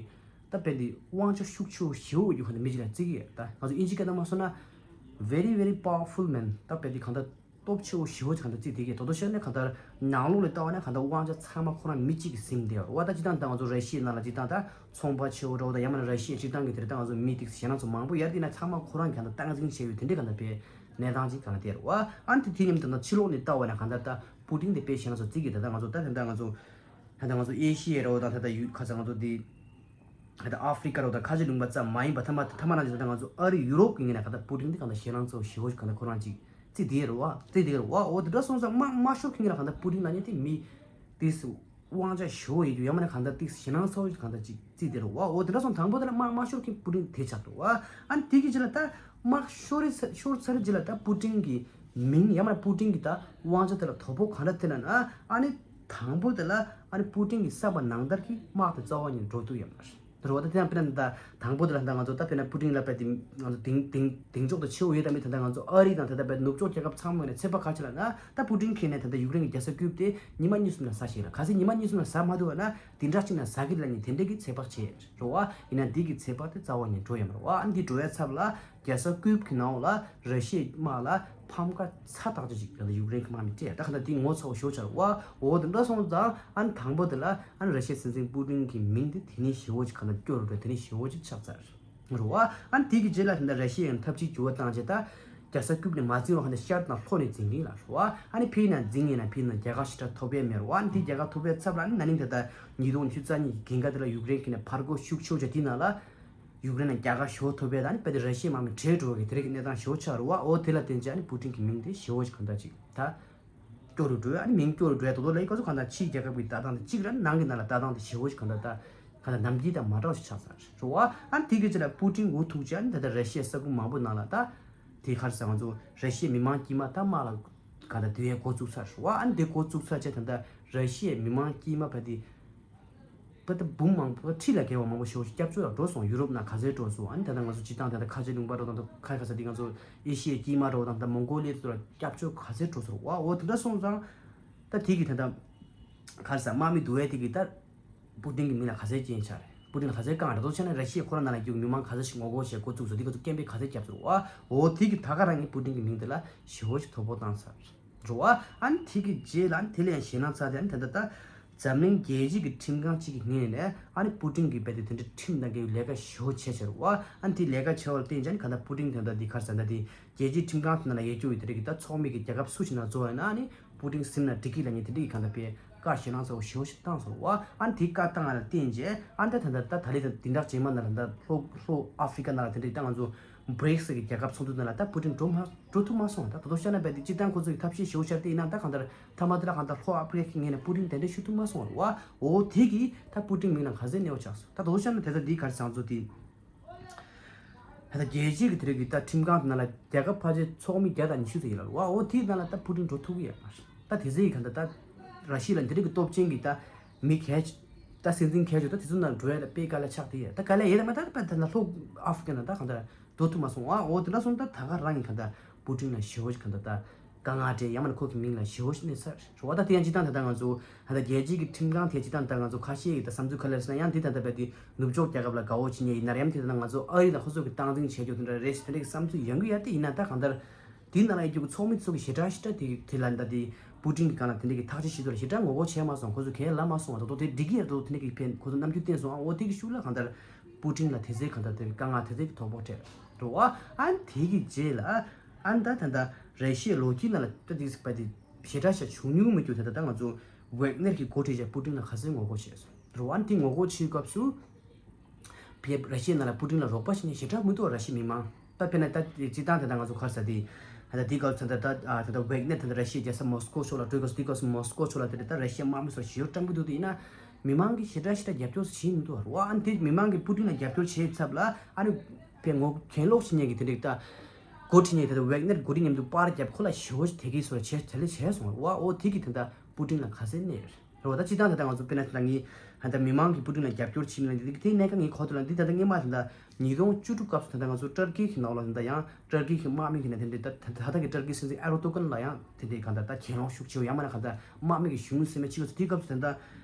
ད་དཔེ་དེ་དབང་ཆ་ཤུགས་ཆེ་བོ་ཞེ་པོ་ཡོད་རྒྱུ་གང་ལྟར་མི་གཅིག་ལ་བརྩི་གི་ཡོད། ད་ང་ཚོ་དབྱིན་ཇི་སྐད་ནང་མ་སོང་ན་very very powerful man ད་དཔེ་དེ་གང་ལྟར་སྟོབས་ཆེ་བོ་ཞེ་པོ་ཅིག་གང་ལྟར་བརྩི་བསྡད་ཀྱི་ད་དོ་ཤར་ནས་གང་ལྟར་ནང་ལོགས་ལ་ལྟ་བ་ན་གང་ལྟར་དབང་ཆ་ཚང་མ་ཁོ་རང་མི་གཅིག་གིས་ཟིན་བསྡད་ཡོད་རེད་བ། ད་སྤྱིར་བཏང་ད་ང་ཚོ་ར་ཤི་ཡའི་ནང་ལ་སྤྱིར་བཏང་ད་ཚོང་པ་ཆེ་བོ་འདྲ་བོ་ད་ཡང་མིན་ན་ར་ཤི་ཡའི་སྤྱིར་བཏང་གི་དེ་རེད་ད་ང་ཚོ་མི་དེ་གཞན་ལ་ཚོ་མང་པོ་ཡར་དེ་ན་ཚང་མ་ཁོ་རང་གི་གང་ལྟར་སྟངས་འཛིན་བྱས་ཡོད་དེ་འདྲས་གང་ལྟར་དཔེ་གནས་སྟངས་ཅིག་གང་ལྟར་དེ་རེད་བ། ཨ་ནི་དེ་དེ་མཉམ་དུ་ན་ཕྱི་ལོགས་ནས་ལྟ་བ་ན་གང་ལྟར་ད་པུ་ཏིན་དེ་དཔེ་གཞན་ལ་ཚོ་བརྩི་གི་ད་ད་ང་ཚོ་ད་དེ་འདྲ་ང་ཚོ། ད་ལྟ་ང་ཚོ་ཨེ་ཤི་ཡའི་རོ་དང་ད་ལྟ་ཡུལ་ཁ་ཚ་ང་ཚོ་འདི་ད་ལྟ་ཨ་ཧྥི་རི་ཀ་རོ་དང་ཁ་ཆེ་ལུང་པ་ཙམ་མ་ཡིན་པ་ཐ་མ་ཐ་མ་ན་ད་ལྟ་ང་ཚོ་ཨ་རི་ཡུ་རོབ་ཀྱི་ངོས་ནས་གང་ལྟར་པུ་ཏིན་འདི་གང་ལྟར་ཞེད་སྣང་ཚ་བོ་ཞེ་པོ་ཞིག་གང་ལྟར་ཁོ་རང་ཅིག་རྩི་དེ་རུ་བ་རྩི་དེ་རུ་བ། འོ་དེ་འདྲ་སོང་ཙང་མ་མ་ཤོར་མཁན་ལ་གང་ལྟར་པུ་ཏིན་ལ་ཉེ་དེ་མི་དེ་སུ་དབང་ཆ་ཞེ་པོ་ཡོད་རྒྱུ་ཡང་མིན་ན་གང་ལྟར་དེ་ཞེད་སྣང་ཚ་བོ་ཞིག་གང་ལྟར་ཅིག་རྩི་དེ་རུ་བ། འོ་དེ་འདྲ་སོང་དང་པོ་དེ་ལ་མ་མ་ཤོར་མཁན་པུ་ཏིན་དེ་ཆགས་འདུག་བ། ཨ་ནི་དེ་གི་རྗེས་ལ་ད་མ་ཤོར་རི་ཤོར་ཚར་རྗེས་ལ་ད་པུ་ཏིན་གི་མིང་ཡང་མ་པུ་ཏིན་གྱི་ད་དབང་ཆ་དེ་ལ་དོ་ཕོག་ག་འདྲ་ཐེབས་ན་ན། ཨ་ནི་དང་པོ་དེ་ལ་ཨ་ནི་པུ་ཏིན་གྱི་བསམ་པ་ནང་ལྟར་གྱི་དམག་དེ་རྩ་བ་ཉིད་འགྲོ་ཐུབ་ཡོད་མ་རེད། རེད་བ། ད་དེ་ཡང་དཔེར་ན་ད་དང་པོ་དེ་ལ་ད་ང་ཚོ་ད་དཔེར་ན་པུ་ཏིན་ལ་དཔེ་དེ་ང་ཚོ་གདེང་གདེང་གདེང་འཇོག་ཏུ་ཆེ་བོ་ཡོད་དམ་མེད་ད་ལྟ་ང་ཚོ་ཨ་རི་དང་ད་ལྟ་དཔེ་ནུབ་ཕྱོགས་རྒྱལ་ཁབ་ཚང་མ་ནས་ཚོད་དཔག་ག་ཆེ་ལ་ན། ད་པུ་ཏིན་གྱིས་ནས་ད་ལྟ་ཡུཀ་རེན་གྱི་རྒྱལ་ས་ཀིབ་དེ་ཉི་མ་གཉིས་གསུམ་ནང་ཟ་ཤེས་ལ། གལ་སྲིད་ཉི་མ་གཉིས་གསུམ་ནང་ཟ་མ་ཐུབ་པ་ན་དེ་འདྲ་ཅིག་ནང་ཟ་གི་ལ་ནི་དེ་འདྲ་གི་ཚོད་དཔག་བྱས་རེད་བ། ཡིན་ན་འདི་གི་ཚོད་དཔག་དེ་རྩ་བ་ནས་འགྲོ་ཡོད་མ་རེད་བ། ཨ་ནི་འདི་འགྲོ་བའི་ཚབ་ལ་རྒྱལ་ས་ཀིབ་གི་ནང་ལ་ར་ཤི་ཡའི་དམག་ལ་ཕམ་ཁ་ཚ་ཐག་ཆོད་ཅིག་ད་ལྟ་ཡུཀ་རེན་གྱི་དམག་མི་སྤྲད། ད་ག་ད་དེ་ངོ་ཚ་བོ་ཞེ་པོ་ཆགས་རེད་བ། འོ་དེ་འདྲ་སོང་ཙང་ཨ་ནི་དང་པོ་དེ་ལ་ཨ་ནི་ར་ཤི་ཡའི་སྲིད་འཛིན་པུ་ཏིན་གྱི་མིང་དེ་དེ་ནས་ཞེ་བོ་ཅིག་ག་ད་སྐྱོ་རུ་འགྲོ། དེ་ནས་ཞེ་བོ་ཅིག་ཆགས་ཚར་རེད་བ། ཨ་ནི་དེ་གི་རྗེས་ལ་དེ་འདྲ་ར་ཤི་ཡའི་འཐབ་ཇུས་འགྱུར་བ་བཏང་རྗེས་ད་རྒྱལ་ས་ཀིབ་ནས་མ་འཛིང་བ་ག་ད་ཤར་དང་ལྷོ་ནས་འཛིང་གིན་ལ་རེད་བ། ཨ་ནི་ཕྱི་ནས་འཛིང་ཡིན་ན་ཕྱི་ནས་རྒྱལ་ཁ་ཞེ་དྲག་ཐོབ་ཡས་མེད་རེད་བ། ཨ་ནི་དེ་རྒྱལ་ཁ་ཐོབ་པའི་ཚབ་ལ་ཨ་ནི་ན་ནིང་ད་ལྟ་ཉིས་སྟོང་ཉི་ཤུ་རྩ་གཉིས་ཀྱི་འགན་ཁག་དེ་ལ་ཡུཀ་རེན་གྱིས་ནས་ཕར་རྒོལ་ཤུགས་ཆེ་བྱས་དེ་ནང་ལ་ཡུཀ་རེན་ལ་རྒྱལ་ཁ་ཞེ་པོ་ཐོབ་པའི་ད་ནི་དཔེ་དེ་ར་ཤི་ཡའི་དམག་མི་བྲོས་འགྲོ་གི་དེ་རིགས་ཀྱི་གནས་སྟངས་ཞེ་པོ་ཆགས་རེད་བ། འོ་དེ་ལ་བརྟེན་བྱས་ཨ་ནི་པུ་ཏིན་གྱི་མིང་དེ་ཞེ་པོ་ཞིག་གང་འདྲ་ཅིག་ད་སྐྱོ་རུ་འགྲོ། ཨ་ནི་མིང་སྐྱོ་རུ་འགྲོ་ཡ་དོ་དོ་ལ་ཡི་ག་ཚོད་གང་འདྲ་ཕྱིའི་རྒྱལ་ཁབ་ཀྱི་ལྟ་སྟངས་དེ་གཅིག་ར་ནང་གི་ནང་ལ་ལྟ་སྟངས་དེ་ཞེ་པོ་ཞིག་གང་འདྲ་ད་གང་འདྲ་ནམ་རྒྱུན་དང་མ་འདྲ་བ་ཞིག་ཆགས་ཚར་རེད་བ། ཨ་ནི་དེ་གི་རྗེས་ལ་པུ་ཏིན་འུ་ཐུག་བྱས་ཨ་ནི་ད་ལྟ་ར་ཤི་ཡའི་ས་ཁུལ་མང་པོ་ནང་ལ་ད་དེ་ག་རེ་ཟེར་ང་ཚོ་ར་ཤི་ཡའི་མི་མང་དཀྱུས་མ་ད་དམག་ལ་ག་ད་སྡུད་ཡས་འགོ་བཙུགས་ཚར་རེད་བ། ཨ་ནི་དེ་འགོ་བཙུགས་ཚར་བྱས་ད་ལྟ་ར་ཤི་ཡའི་མི་མང་དཀྱུས་མ་བ་དེ་བ་ད་འབུམ་མང་པོ་ཁྲི་ལ་བརྒལ་བ་མང་པོ་ཞེ་པོ་ཞིག་སྐྱབས་བཅོལ་ལ་འགྲོ་སོང་། ཡུ་རོབ་ནང་ག་ཚོད་འགྲོ་སོང་། ཨ་ནི་ད་ལྟ་ང་ཚོ་སྤྱི་བཏང་ད་ལྟ་ཁ་ཆེ་ལུང་པ་འགྲོ་དང་ད་ཁ་ཁ་ས་དེ་ང་ཚོ་ཨེ་ཤི་ཡའི་དཀྱུས་མ་འགྲོ་དང་ད་མོང་གོ་ལི་ཡ་ཚོ་ལ་སྐྱབས་བཅོལ་ག་ཚོད་འགྲོ་སོང་བ། འོ་དེ་འདྲ་སོང་ཙང་ད་དེ་གི་ད་ལྟ་ག་རེ་ཟེར་དམག་མི་བསྡུ་བའི་དེ་གི་ད་པུ་ཏིན་གྱི་མིང་ལ་ག་ཚད་སྐྱོན་ཆགས་རེད། པུ་ཏིན་ལ་ག་ཚད་དཀའ་ངལ་རེད། དོ་བྱས་ན་ར་ཤི་ཡའི་ཁོ་རང་ནང་ལ་རྒྱུག་མི་མང་ག་ཚད་ཞིག་ངོ་རྒོལ་བྱེད་འགོ་བཙུགས་སོང་། དེ་ག་ཚོད་སྐད་འབོད་ག་ཚད་བརྒྱབ་སོང་བ། འོ་དེ་གི་ད་ག་རང་གི་པུ་ཏིན་གྱི་མིང་དེ་ལ་ཞེ་པོ་ཞིག་དོ་ཕོག་བཏང་ཚར་རེད་བ། ཨ་ནི་དེ་གི་རྗེས་ལ་ཨ་ནི་དེ་ལས་ཡང་ཞེད་སྣང་ཚ་དེ་ཨ་ནི་ད་ལྟ་ད་འཛམ་གླིང་རྒྱལ་སྤྱི་གི་ཁྲིམས་ཁང་གཅིག་གི་ངོས་ནས་ཨ་ནི་པུ་ཏིན་གྱི་རྦད་དེ་དེ་འདྲའི་ཁྲིམས་དང་འགལ་བའི་ལས་ཀ་ཞེ་པོ་བྱས་ཚར་བ། ཨ་ནི་དེ་ལས་ཀ་བྱས་པ་ལ་བརྟེན་བྱས་ཨ་ནི་ག་ད་པུ་ཏིན་དེ་འདྲ་དེ་ག་རེ་ཟེར་ད་དེ་རྒྱལ་སྤྱིའི་ཁྲིམས་ཁང་དེ་ནང་ལ་ཡོད་རྒྱུ་ཡི་དེ་རིགས་ཀྱི་ད་ཚོགས་མི་གི་རྒྱལ་ཁབ་སུ་ཞིག་ནང་འཛུལ་བ་ཡིན་ན་ཨ་ནི་པུ་ཏིན་ཟིན་ན་འགྲིག་གི་ལབ་མཁན་དེ་འདྲ་གི་གང་ལྟར་དཔེ་བཀའ་ཞེད་སྣང་ཚ་བོ་ཞེ་པོ་ཞིག་བཏང་སོང་བ། ཨ་ནི་དེ་བཀའ་བཏང་བ་ལ་བརྟེན་བྱས་ཨ་ནི་ད་ད་ད་ད་ལི་ད་དེ་འདྲ་རྗེས་མ་ན་ལ་ད་ལྷོ་ལྷོ་ཨ་ཧྥི་རི་ཀ་ནང་ལ་དེ་འདྲ་ད་ང་ཚོ་བྷི་རིག་སི་གི་རྒྱལ་ཁབ་ཚོགས་འདུ་ནང་ལ་ད་པུ་ཏིན་འགྲོ་མ་འགྲོ་ཐུབ་མ་སོང་། ད་ད་དུང་བཤད་ན་རྦད་དེ་སྤྱི་བཏང་ཁོ་ཚོ་གི་ཐབས་ཤེས་ཞེ་པོ་ཤར་ཏེ་ཡིན་ན་ད་གང་ལྟར་ཐ་མ་དེ་ལ་གང་ལྟར་ལྷོ་ཨ་ཧྥི་རི་ཀ་གི་ངོས་ནས་པུ་ཏིན་གདན་འདྲེན་ཞུ་ཐུབ་མ་སོང་བ། འོ་དེ་གི་ད་པུ་ཏིན་མིང་ལ་ག་ཚད་གནོད་པ་ཆགས་སོང་། ད་ད་དུང་བཤད་ན་དེ་ད་འདི་ག་རེ་ཟེར་ང་ཚོ་དེ། ད་ལྟ་རྒྱལ་སྤྱིའི་གི་དེ་རིགས་ཀྱི་ད་ཁྲིམས་ཁང་དེ་ནང་ལ་རྒྱལ་ཁབ་ཕལ་ཆེར་ཚོགས་མི་བརྒྱ་དང་ཉི་ཤུ་ཙམ་ཡོད་ལ་རེད་བ། འོ་དེའི་ནང་ལ་ད་པུ་ཏིན་འགྲོ་ཐུབ་ཀྱི་ཡོད་མ་རེད། ད་དེ་ཚོའི་གི་ད་ལྟ་ད་ར་ཤི་ཡ་ལ་འདི་རིགས་ཀྱི་སྟོབས་ཆེན་གྱི་ད་མི་གལ་ཆེ་ད་སྲིད་འཛིན་གལ་ཆེ་ད་དེ་ཚོ་ནང་འགྲོ་ཡ་ལ་དཔེ་དཀའ་ལས་ཆགས་བསྡད་ཡོད། ད་དཀའ་ལས་ཡོད་ད་མ་ད་ད་ལྟ་ལྷོ་ཨ་ཧྥི་རི་ཀ་ནང་ད་གང་ལྟར་འགྲོ་ཐུབ་མ་སོང་བ། འོ་དེ་འདྲ་སོང་ད་ད་ག་རང་གི་གང་ལྟར་པུ་ཏིན་ལ་ཞེ་པོ་ཞིག་གང་ལྟར་ད། དཀའ་ངལ་འཕྲད་ཡང་མིན་ན་ཁོ་གི་མིང་ལ་ཞེ་པོ་ཞིག་གནོད་ཚར་རེད་བ། ད་དེ་ཡང་སྤྱི་བཏང་ད་ལྟ་ང་ཚོ་ད་ལྟ་རྒྱལ་སྤྱིའི་གི་ཁྲིམས་ཁང་དེ་སྤྱི་བཏང་ད་ང་ཚོ་ཁ་ཤས་ཀྱི་ད་བསམ་ཚུལ་ག་རེ་ཟེར་ན་ཡང་འདི་ད་ལྟ་བས་དེ་ནུབ་ཕྱོགས་རྒྱལ་ཁབ་ལ་དགའ་བོ་བྱེད་མཁན་ཡིན་ན་རེད། ཡང་དེ་ད་ལྟ་ང་ཚོ་ཨ་རི་ལ་ཁོ་ཚོ་གི་སྟངས་འཛིན་བྱེད་རྒྱུ་དེ་འདྲ་རེད་ཟེར་དེ་འདྲ་གི་བསམ་ཚུལ་ཡོང་གི་ཡོད། དེ་ཡིན་ན་ད་གང་ལྟར་དེའི་ནང་ལ་ཡོད་རྒྱུ་གི་ཚོགས་མི་ཚོ་གི་ཞེ་དྲག་ཞེ་དྲག་དེ་དེ་ལ་ད་དེ་པུ་ཏིན་གི་སྒང་ལ་དེ་འདྲ་གི་ཐག་གཅོད་བྱེད་དུས་ལ་ཞེ་དྲག་ངོ་རྒོལ་བྱས་མ་སོང་། ཁོ་ཚོ་གས་ལབ་མ་སོང་བ། ད་དུང་དེ་འགྲིག་གི་ཡོད། ད་དུང་དེ་འདྲ་གི་ཕན་ཁོ་ཚོ་རྣམ་འགྱུར་བསྟན་སོང་། ཨ་འོ་དེ་གི་ཤུགས་ལ་གང་ལྟར་པུ་ཏིན་ལ་དེ་ཚོའི་གང་ལྟར་དེ་དཀའ་ངལ་དེ་ཚོའི་གི་དོ་ཕོག་འཕྲད་རེད་བ། ཨ་དེ་གི་རྗེས་ལ། ཨ་ད་ད་ད་རེ་ཤི་ཡའི་ལོ་རྒྱུས་ནང་ལ་ད་དེ་ཟིག་པ་དེ་ཞེ་དྲག་ཤ་བྱུང་མྱོང་མི་འདུག་ད་ད་ད་ང་ཚོ་ཝེག་ནེར་གྱི་འགོ་ཁྲིད་བྱས་པུ་ཏིན་ལ་ག་ཚོད་ངོ་རྒོལ་བྱས་སོང་རེད་བ། ཨ་དེ་ངོ་རྒོལ་བྱེད་སྐབས་སུ་ཕེབས་ར་ཤི་ཡའི་ནང་ལ་པུ་ཏིན་ལ་རོགས་པ་བྱེད་མཁན་ཞེ་དྲག་མི་འདུག་ར་ཤི་མི་མང་ད་དཔེར་ན་ད་སྤྱི་བཏང་ད་ད་ང་ཚོ་ག་རེ་ཟེར་དེ་ད་དེ་སྐབས་ད་ད་ད་ད་ཝེག་ནེར་ད་ད་ར་ཤི་ཡའི་རྒྱལ་ས་མོ་སི་ཀོ་ཕྱོགས་ལ་འགྲོ་སྐབས་སུ་དེ་སྐབས་སུ་མོ་སི་ཀོ་ཕྱོགས་ལ་དེ་ད་ར་ཤི་ཡའི་དམག་མི་ཚོར་ཞེ་པོ་སྐྲག་གི་འདུག་དེ་ཡིན་ན་མི་མང་གིས་ཞེ་དྲག་ཞེ་དྲག་རྒྱབ་སྐྱོར་བྱེད་མི་འདུག་ར་བ། ཨ་དེ་མི་མང་གིས་པུ་ཏིན་ལ་རྒྱབ་སྐྱོར་བྱེད་ཚབ་ལ་ཨ་ནི་པའི་ངོ་གྱེན་ལོག་བྱེད་མཁན་གྱི་དེ་འདྲ་ད་འགོ་ཁྲིད་མཁན་དེ་ད་ཝེག་ནེར་འགོ་ཁྲིད་མཉམ་དུ་པར་རྒྱབ་ཁོ་ལ་ཞེ་པོ་ཞིག་དེ་གའི་སོར་བྱས་དེ་ལས་བྱས་སོང་བ། འོ་དེ་གི་དེ་ད་པུ་ཏིན་ལ་ག་ཚད་གནོད་རེད་བ། ད་སྤྱི་བཏང་ད་ལྟ་ང་ཚོ་དཔེར་ན་ད་ལྟ་ངས་ད་ལྟ་མི་མང་གིས་པུ་ཏིན་ལ་རྒྱབ་སྐྱོར་བྱེད་མིན་ལ་འདི་དེ་གནད་འགག་ངའི་གོ་ཐོས་ལ་འདི་ད་ལྟ་སྔས་མ་ད་ལྟ་ཉིས་སྟོང་བཅུ་དྲུག་སྐབས་སུ་ད་ལྟ་ང་ཚོ་ཏར་ཀི་གི་ནང་ལ་ད་ལྟ་ཡང་ཏར་ཀི་གི་དམག་མི་གི་ནས་དེ་འདྲ་ད་ད་ལྟ་གི་ཏར་ཀི་སྲིད་འཛིན་ཨེར་དོ་གྷན་ལ་ཡང་དེ་འདྲའི་གང་ལྟར་ད་གྱེན་ལོག་ཤུགས་ཆེ་བ་ཡང་མིན་ན་གང་ལྟར་དམག་མི་གི་གཞུང་གི་སྲིད་མི་གཅིག་ལ་ཚོ་དེ་སྐབས་སུ་ད་ལྟ་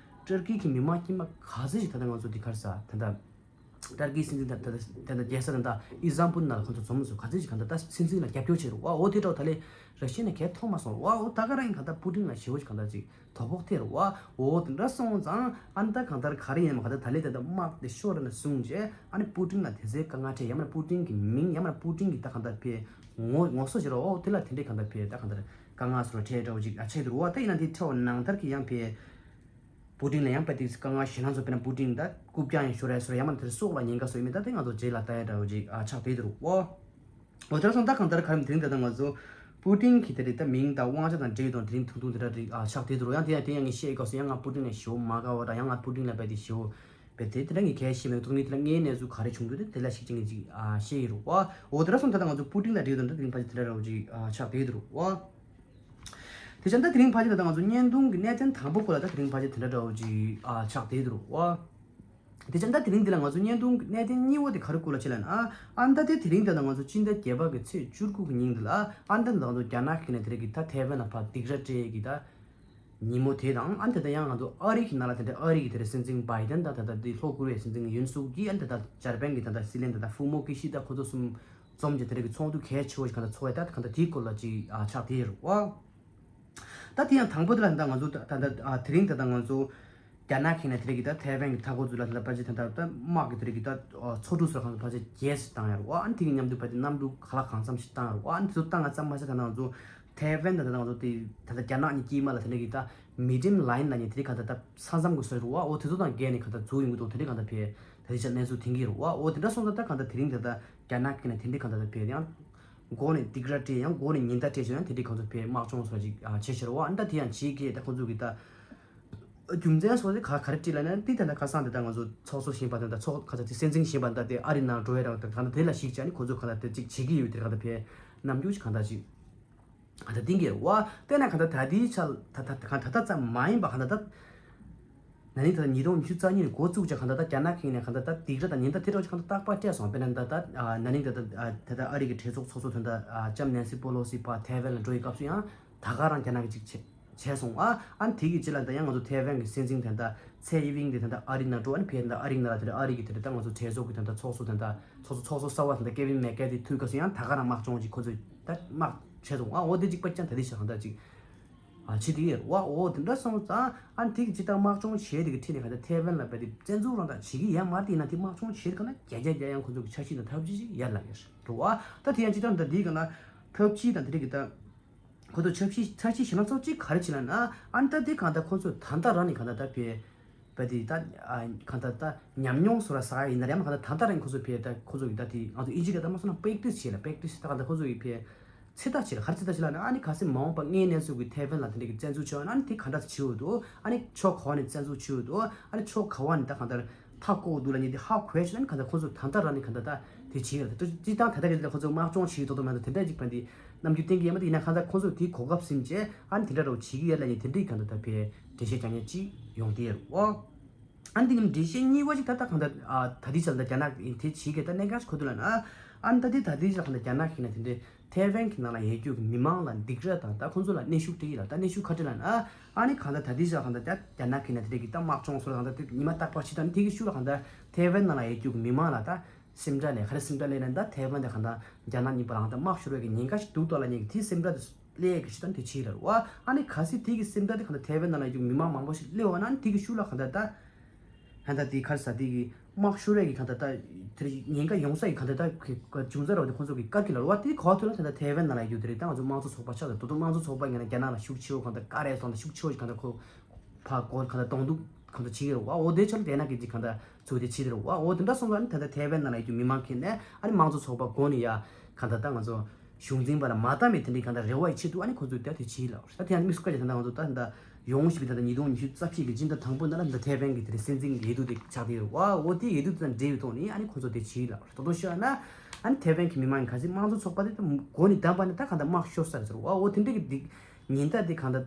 ཏར་ཀི་གི་མི་མང་དཀྱུས་མ་ག་ཚོད་ཞིག་ད་ལྟ་ང་ཚོ་འདི་ག་རེ་ཟ་ད་ལྟ། ཏར་ཀིའི་སྲིད་འཛིན་དང་ད་ལྟ་ད་ལྟ་རྒྱལ་ས་ད་ལྟ་ཨི་སྟན་བུལ་ནང་ལ་ཁོང་ཚོ་འཛོམས་སོང་། ག་ཚོད་ཅིག་གང་ལྟར་ད་སྲིད་འཛིན་ལ་རྒྱབ་སྐྱོར་བྱེད་རུ་བ། འོ་དེ་འདྲ་བ་ད་ལས་ར་ཤི་ཡ་ནས་གས་མཐོང་མ་སོང་བ། འོ་ད་ག་རང་ཡིན་གང་ལྟར་པུ་ཏིན་ལ་ཞེ་པོ་ཅིག་གང་ལྟར་ཅིག་དོ་ཕོག་ཐེབས་རུ་བ། འོ་དེ་འདྲ་སོང་ཙང་ཨ་ནི་ད་གང་ལྟར་ག་རེ་ཡིན་མ་གང་ལྟར་ད་ལས་ད་ལྟ་དམག་དེ་ཤོར་ན་བཟུང་རྗེས་ཨ་ནི་པུ་ཏིན་ལ་དེ་ཚོའི་དཀའ་ངལ་འཕྲད་ཡང་མིན་ན་པུ་ཏིན་གྱི་མིང་ཡང་མིན་ན་པུ་ཏིན་གྱི་ད་གང་ལྟར་ཕེ་ངོ་ངོ་སོ་བྱེད་རུ་བ། འོ་དེ་ལ་དེ་འདྲའི་གང་ལྟར་ཕེ་ད་གང་ལྟར་དཀའ་ངལ་སོར་འཕྲད་འདྲ་བོ་ཅིག་ཨ་ཆེ་དུ་རུ་བ། ད་ཡིན་ན་དེ་འཕྲད་བ་ནང་ལྟར་གྱི་ཡང་ཕེ། པུ་ཏིན་ལ་ཡང་དཔེ་དེ་དཀའ་ངལ་ཞེད་སྣང་ཚོ་དཔེར་ན་པུ་ཏིན་ད་རྐུབ་བཀྱག་ཡང་ཤོར་ཡ་ཤོར་ཡ་མ་དེར་སྲོག་ལ་ཉེན་ཁ་བཟོ་ཡི་མེད། ད་དེ་ང་ཚོ་རྗེས་ལ་ལྟ་ཡ་འདྲ་བོ་ཅིག་ཨ་ཆགས་བསྡད་འདུག་ཨོ། འོ་དེར་སོང་ད་གང་ལྟར་ག་རེ་དེ་རིང་ད་ལྟ་ང་ཚོ་པུ་ཏིན་གྱི་དེ་རིང་ད་མིང་དང་དབང་ཆ་དང་འབྲེལ་ཡོད་དང་དེ་རིང་ཐུང་ཐུང་དེ་འདྲ་རིགས་ཨ་ཆགས་བསྡད་འདུག་ཡང་དེ་ཡང་དེ་ཡང་ངས་བཤད་ཡི་སྐབས་སུ་ཡང་ང་པུ་ཏིན་ལ་ཞེ་པོ་མ་དགའ་བ་དང་ཡང་ང་པུ་ཏིན་ལ་དཔེ་དེ་ཞེ་པོ་ བས་དེ་དེ་འདྲ་ངས་གལ་ཤེས་མེད། ཐོག་མའི་དེ་ལ་ངའི་གནས་ཚུལ་ག་རེ་བྱུང་འདུག་དེ་དེ་ལ་ཞིག་ཅིག་ངས་ཅིག་ཨ་བཤད་ཡི་རུ་བ། འོ་དེ་འདྲ་སོང་ད་ལྟ་ང་ཚོ་པུ་ཏིན་ལ་འགྲིག་དང་འདྲ་དེ་རིང་ཕལ་ཆེར་དེ་འདྲ་ར་བ་ཅིག་ཨ་ཆགས་བསྡད་ཡོད་རུ་བ། དེ་ཙམ་ད་དེ་རིང་ཕལ་ཆེར་ད་ལྟ་ང་ཚོ་བརྙན་ཐུང་གི་གནད་དོན་དང་པོ་སྐོར་ལ་ད་དེ་རིང་ཕལ་ཆེར་དེ་འདྲ་འདྲ་བོ་ཅིག་ཨ་ཆགས་བསྡད་འདུག་རོ། དེ་ཙམ་ད་དེ་རིང་འདི་ལ་ང་ཚོ་བརྙན་ཐུང་གི་གནད་དོན་གཉིས་པོ་དེ་ག་རེ་སྐོར་ལ་བྱེད་ལ་ན། ཨ་ཨ་ད་དེ་དེ་རིང་འདི་ལ་ང་ཚོ་སྤྱི་ཟླ་བརྒྱད་པ་གི་ཚེས་བཅུ་དགུ་གི་ཉིན་འདི་ལ་ཨ་ད་ང་ཚོ་རྒྱ་ནག་གི་ནས་དེ་རིང་གི་ད་ཐའེ་ཝན་ལ་ཕར་སྡིགས་ར་སྤྲད་གི་ད་ཉིན་མོ་དེ་དང་། ཨ་དེ་ད་ཡང་ང་ཚོ་ཨ་རི་གི་ནང་ལ་དེ་འདྲ་ཨ་རི་གི་དེ་རིང་སྲིད་འཛིན་བྷའི་ཏན་དང་ད་ད་དེ་ལྷོ་ཀོ་རི་ཡའི་སྲིད་འཛིན་ཡུན་སུག་གི་ཨ་ད་ད་འཇར་པན་གི་ད་ད་སྲིད་བློན་ད་ད་ཧྥུ་མོ་ཀི་ཤི་ད་ཁོ་ཚོ་གསུམ་འཛོམས་ཀྱི་དེ་རིང་གི་ཚོགས་འདུ་གལ་ཆེ་བོ་ཞིག་ག་ད་ཚོགས་ཡ་ད་ག་ད་དེའི་སྐོར་ལ་ཅིག་ཨ་ཆགས་བསྡད་ཡོད་རེད་བ། ད་དེ་ཡང་དང་པོ་དེ་ལ་ད་ང་ཚོ་ད་ད་ད་ཨ་དེ་རིང་ད་ད་ང་ཚོ་རྒྱ་ནག་གི་ནས་དེ་རིང་གི་ད་ཐའེ་ཝན་གི་མཐའ་འཁོར་ཚོ་ལ་ད་ད་ཕལ་ཆེར་ད་ད་ད་དམག་གི་དེ་རིང་གི་ད་ཨ་མཚོ་གྲུ་སོགས་གང་ཚོ་ཕལ་ཆེར་རྒྱས་སུ་བཏང་ཡ་རེད་བ། ཨ་ནི་དེ་གི་མཉམ་དུ་ཕལ་ཆེར་གནམ་གྲུ་ག་ལ་གང་འཚམ་ཞིག་བཏང་ཡ་རེད་བ། ཨ་ནི་དེ་ཚོ་བཏང་ང་ཙམ་མ་ཟད་ད་ང་ཚོ་ཐའེ་ཝན་ད་ད་ང་ཚོ་དེ་ད་ད་རྒྱ་ནག་གཉིས་དཀྱིལ་མ་ལ་དེ་རིང་གི་ད་མི་ཌི་ཡམ་ལའིན་ལ་ནི་དེ་རིང་ག་ད་ད་ས་མཚམས་གི་སོ་རེད་བ། འོ་དེ་ཚོ་དང་བརྒལ་ནས་ག་ད་འཛུལ་ཡོང་གི་འདུག་དེ་རིང་ག་ད་ཕལ་ཆེར་ད་དེ་ཆ་གནས་ཚུལ་ཐོན་གི་རེད་བ། འོ་དེ་འདྲ་སོང་ཙང་ད་ག་ད་དེ་རིང་ད་ད་རྒྱ་ནག་གི་ནས་དེ་འདྲའི་གང་ལྟར་དེ་བས་ཡང་མགོ་ནས་སྡིགས་ར་སྤྲད་ཡང་མགོ་ནས་ཉེན་བརྡ་སྤྲད་བྱུང་ཡང་དེ་འདྲའི་གང་ཚོ་བས་དམག་སྦྱོང་སོགས་ཅིག་ཨ་བྱེད་ཕྱིར་བ། ཨ་ནི་ད་དེ་ཡང་བྱེད་ཀྱི་ད་ཁོ་ཚོ་གི་ད་རྒྱུ་མཚན་སོགས་དེ་ག་ག་རེ་བྲིས་ལ་ན་དེ་ད་ད་ཁ་སང་དེ་ད་ང་ཚོ་ཚོགས་གཙོ་གཞན་པ་དང་ད་ཚོགས་ཁ་ཚ་དེ་སྲིད་འཛིན་གཞན་པ་ད་དེ་ཨ་རི་ནང་འགྲོ་ཡ་ར་ད་གང་ད་དེ་ལ་གཞིགས་བྱས་ནི་ཁོ་ཚོ་གང་ད་དེ་ཅིག་བྱེད་ཀྱི་ཡོད་དེ་གང་ད་བས་རྣམ་འགྱུར་ཅིག་གང་ད་ཅིག་གང་ལྟར་གཏིང་སྐྱེལ་བ། དཔེར་ན་གང་ལྟར་ད་ལྟའི་ཆར་ད་ད་གང་ད་ལྟ་ཙམ་མ་ཡིན་པ་གང་ལྟར་ད། ན་ནིང་ད་ལྟ་ཉིས་སྟོང་ཉི་ཤུ་རྩ་གཉིས་ནས་འགོ་བཙུགས་ཀྱང་གང་ལྟར་ད་རྒྱ་ནག་གིས་ནས་གང་ལྟར་ད་སྡིགས་ར་དང་ཉེན་བརྡ་དེ་འདྲ་བ་ཞིག་གང་ལྟར་རྟག་པར་སྤྲད་སོང་། དཔེར་ན་ད་ལྟ་ན་ནིང་ད་ལྟ་ད་ལྟ་ཨ་རི་གི་གྲོས་ཚོགས་ཚོགས་གཙོ་དོན་དག་ལྕམ་ནན་སི་པོ་ལོ་སི་ཕར་ཐའེ་ཝན་ལ་འགྲོ་ཡི་སྐབས་སུ་ཡང་ད་ག་རང་རྒྱ་ནག་གིས་ཅིག་བྱས་བྱས་སོང་། ཨ་ཨ་ནི་དེ་གི་རྗེས་ལ་ད་ཡང་ང་ཚོ་ཐའེ་ཝན་གི་སྲིད་འཛིན་དོན་དག་ཚའེ་ཡི་ཝིང་དེ་དོན་དག་ཨ་རི་ནང་འགྲོ། ཨ་ནི་ཕེབས་ད་ཨ་རི་ནང་ལ་དེ་འདྲ་ཨ་རི་གི་དེ་འདྲ་ད་ང་ཚོ་གྲོས་ཚོགས་གི་དོན་དག་ཚོགས་གཙོ་དོན་དག་ཚོགས་གཙོ་ཚོགས་གཙོ་གསར་བ་དོན་དག་ཀེ་ཝིན་མེག་ཀེ་དེ་ཐུག་སྐབས་སུ་ཡང་ད་ག་རང་དམག་སྦྱོང་ཅིག་ཁོ་ཚོས་ད་དམག་བྱས་སོང་། ཨ་འོ་དེ་གཅིག་པ་ཅང་ད་དེ་ཞིག་གང་ལྟར་ཅིག་ཨ་བྱེད་དེ་ཡོད་རེད་བ། འོ་དེ་འདྲ་སོང་ཙང་ཨ་ནི་དེ་གི་ཅི་ལྟར་དམག་སྦྱོང་བྱས་དེ་གི་ཁྲིད་ནས་ག་ད་ཐའེ་ཝན་ལ་བས་དེ་བཙན་འཛུལ་རང་དག་བྱེད་ཀྱི་ཡོད་མ་རེད། དེ་ཡིན་ན་དེ་དམག་སྦྱོང་བྱས་དེ་ག་ན་རྒྱ་རྒྱ་རྒྱ་ཡང་ཁོ་ཚོ་གི་འཆར་གཞི་དང་ཐབས་ཇུས་ཅིག་ཡར་ལངས་ཡོད་རེད་བ། ད་དེ་ཡང་ཅི་ལྟར་ད་དེའི་ག་ན་ཐབས་ཇུས་དང་དེ་རིགས་གི་ད་ཁོ་ཚོ་འཆར་གཞི་འཆར་གཞི་ཞེ་ན་ཚོ་གཅིག་ག་རེ་བྱེད་ལ་ན། ཨ་ནི་ད་དེ་ག་ད་ཁོ་ཚོ་ད་ལྟ་རང་ནས་ག་ད་ད་བས་བས་དེ་ད་ཨ་གང་ལྟར་ད་ཉམས་མྱོང་སོགས་ལ་ཟ་ཡ་ཡིན་ན་རེད། ཡང་མ་གང་ལྟར་ད་ལྟ་རང་ཁོ་ཚོ་བས་ད་ཁོ་ཚོ་གི་ད་དེ་ང་ཚོ་ཨིན་ཇི་ལ་ད་མ་སོང་ན་པེག་ཏིས་བྱེད་ལ། པེག་ཏིས་ད་གང་ལྟར་ཁོ་ཚོ་གི་བས་ཚེ་ཐག་བྱེད་ལ་ག་རེ་ཚེ་ཐག་བྱེད་ལ་ན། ཨ་ནི་གལ་སྲིད་མ་འོངས་པ་དངོས་གནས་ཚུལ་གི་ཐའེ་ཝན་ལ་དེ་འདྲ་གི་བཙན་འཛུལ་བྱས་ཡོད་ན་ཨ་ནི་དེ་ག་འདྲ་བྱེད་འོས་འདུག་ཨ་ནི་ཕྱོགས་ག་བ་ནས་བཙན་འཛུལ་བྱེད་འོས་འདུག་ཨ་ནི་ཕྱོགས་ག་བ་ནས་ད་གང་ལྟར་མཐའ་བསྐོར་འདུག་ལ་ཉེ་དེ་ཧ་གོ་ཡ་བྱེད་ན་ཨ་ནི་གང་ལྟར་ཁོ་ཚོ་ད་ལྟ་རང་ནས་གང་ལྟར་ད་དེ་བྱེད་ཡོད་ལ། ད་སྤྱིར་བཏང་ད་ལྟ་གི་དེ་ལ་ཁོ་ཚོ་དམག་སྦྱོང་བྱེད་ཡོད་དོ་མ་གཏོགས་དེ་འདྲ་ཅིག་པ་འདི་རྣམ་འགྱུར་བསྟན་གྱི་ཡོད་མ་རེད། ཡིན་ན་གང་ལྟར་ཁོ་ཚོ་དེའི་གོ་སྐབས་ཟིན་བྱས་ཨ་ནི་དེ་འདྲ་རོ་བྱེད་ཀྱི་ཡོད་ལ་ཉེ་དེ་འདྲའི་གང་ལྟར་ད་ཕའི་འགྲེལ་བཤད་རྒྱག་མཁན་ཅིག་ཡོང་དེ་ཡོད་རེད་བ། ཨ་ནི་དེ་ནི་འགྲེལ་བཤད་གཉིས་པ་ཅིག་ད་ལྟ་གང་ལྟར་ཨ་ད་ལྟའི་ཆར་ད་རྒྱ་ནག་གི་དེ་བྱེད་ཀྱི་ད་གནད་འགག་ཅིག་གོ་ཐུབ་ལ་ན། ཨ་ནི་ད་ལྟའི་ད་ལྟའི་ཆར་གང་ལྟར་རྒྱ་ནག་གི་ནས་དེ་འདྲའི་ཐའེ་ཝན་གྱི་ནང་ལ་ཡོད་རྒྱུ་གི་མི་མང་ལ་སྡིགས་ར་དང་ད་ཁོང་ཚོ་ལ་གནོན་ཤུགས་སྤྲད་ཡིན་ལ། ད་གནོན་ཤུགས་ག་འདྲ་ལ་ན། ཨ་ནི་གང་ལྟར་ད་ལྟའི་ཆར་གང་ལྟར་ད་རྒྱ་ནག་གི་ནས་དེ་འདྲའི་གི་ད་དམག་སྦྱོང་སོགས་གང་ལྟར་དེ་ཉི་མ་རྟག་པར་བྱེད་དང་དེ་གི་ཤུགས་ལ་གང་ལྟར་ཐའེ་ཝན་ནང་ལ་ཡོད་རྒྱུ་གི་མི་མང་ལ་ད་སེམས་ཁྲལ་ལས་ག་རེ་སེམས་ཁྲལ་ལས་ན་ད་ཐའེ་ཝན་དེ་གང་ལྟར་རྒྱ་ནག་གཉིས་པ་རང་ད་དམག་ཤོར་བའི་གི་ཉེན་ཁ་ཞིག་འདུག་ཏོ་ལ་ཉེ་གི་དེ་སེམས་ཁྲལ་དེ་སླེབས་གི་ཞིག་ད་དེ་བྱེད་ལ་རུ་བ། ཨ་ནི་གལ་སྲིད་དེ་གི་སེམས་ཁྲལ་དེ་གང་ལྟར་ཐའེ་ཝན་ནང་ལ་ཡོད་རྒྱུ་གི་མི་མང་མང་པོ་ཞིག་སླེབས་བ་ན་ཨ་ནི་དེ་གི་ཤུགས་ལ་གང་ལྟར་ད་གང་ལྟར་དེ་ག་རེ་ཟ་དེ་གི་དམག་ཤོར་བའི་གི་གང་ལྟར་ད་དེ་ཉེན་ཁ་ཡོང་ས་ཡི་གང་ལྟར་ད་གི་བྱུང་ས་ར་བ་དེ་ཁོང་ཚོ་གི་བཀག་གི་ལ་རུ་བ། དེ་གོ་ཐོས་ལ་གང་ལྟར་ཐའེ་ཝན་ནང་ལ་ཡོད་དེ་རེད། ད་ང་ཚོ་དམངས་གཙོ་ཚོགས་པ་ཆགས་ཏེ་ད་དུང་དམངས་གཙོ་ཚོགས་པ་ངན་ན་རྒྱ་ནག་ལ་ཤུགས་ཆེ་བོ་གང་ལྟར་བཀག་རེས་སོང་ད་ཤུགས་ཆེ་བོ་གང་ལྟར་ཁོ་ཕ་གོར་གང་ལྟར་གཏོང་འདུག་གང་ལྟར་བྱེད་ཀྱི་རེད་བ། འོ་དེ་ཆ་ལ་དེ་ན་གི་ཅིག་གང་ལྟར་ཚུགས་དེ་བྱེད་དེ་རེད་བ། འོ་དེ་འདྲ་སོང་ཙང་ཨ་ནི་ད་ལྟ་ཐའེ་ཝན་ནང་ལ་ཡོད་རྒྱུ་མི་མང་ཁེ་ནས་ཨ་ནི་དམངས་གཙོ་ཚོགས་པ་སྒོ་ནས་ཡ་གང་ལྟར་ད་ང་ཚོ་གཞུང་འཛིན་པ་ལ་མ་ལྟ་མེད་དེ་འདྲའི་གང་ལྟར་རེ་བ་ཡི་ཆེད་དུ་ཨ་ནི་ཁོ་ཚོས་ད་དེ་བྱེད་ལ། ད་དེ་ཡང་དམིགས་སུ་བཀར་ཅིག་ད་ལྟ་ང་ཚོ་ད་ད་ཡོང་བཞིན་པའི་ད་ལྟ་ཉིས་སྟོང་ཉི་ཤུ་རྩ་བཞི་གི་སྤྱི་ཟླ་དང་པོ་ནང་ལ་ད་ཐའེ་ཝན་གྱི་དེ་རིང་སྲིད་འཛིན་གྱི་འོས་བསྡུ་དེ་ཆགས་བསྡད་ཡོད་རེད་བ། འོ་དེ་འོས་བསྡུ་དང་འབྲེལ་བའི་ཐོག་ནས་ཨ་ནི་ཁོ་ཚོ་དེ་བྱེད་ལ། ད་དུང་ཤོད་ན་ཨ་ནི་ཐའེ་ཝན་གྱི་མི་མང་གི་ག་ཚོད་དམངས་གཙོ་ཚོགས་པ་དེ་ད་མགོ་ནས་བསྡམས་པ་ནི་ད་གང་ལྟར་དམག་ཤོར་ས་རེད་ཟེར་བ། འོ་དེ་འདྲ་གི་སྡིག་ཉེན་བརྡ་དེ་གང་ལྟར་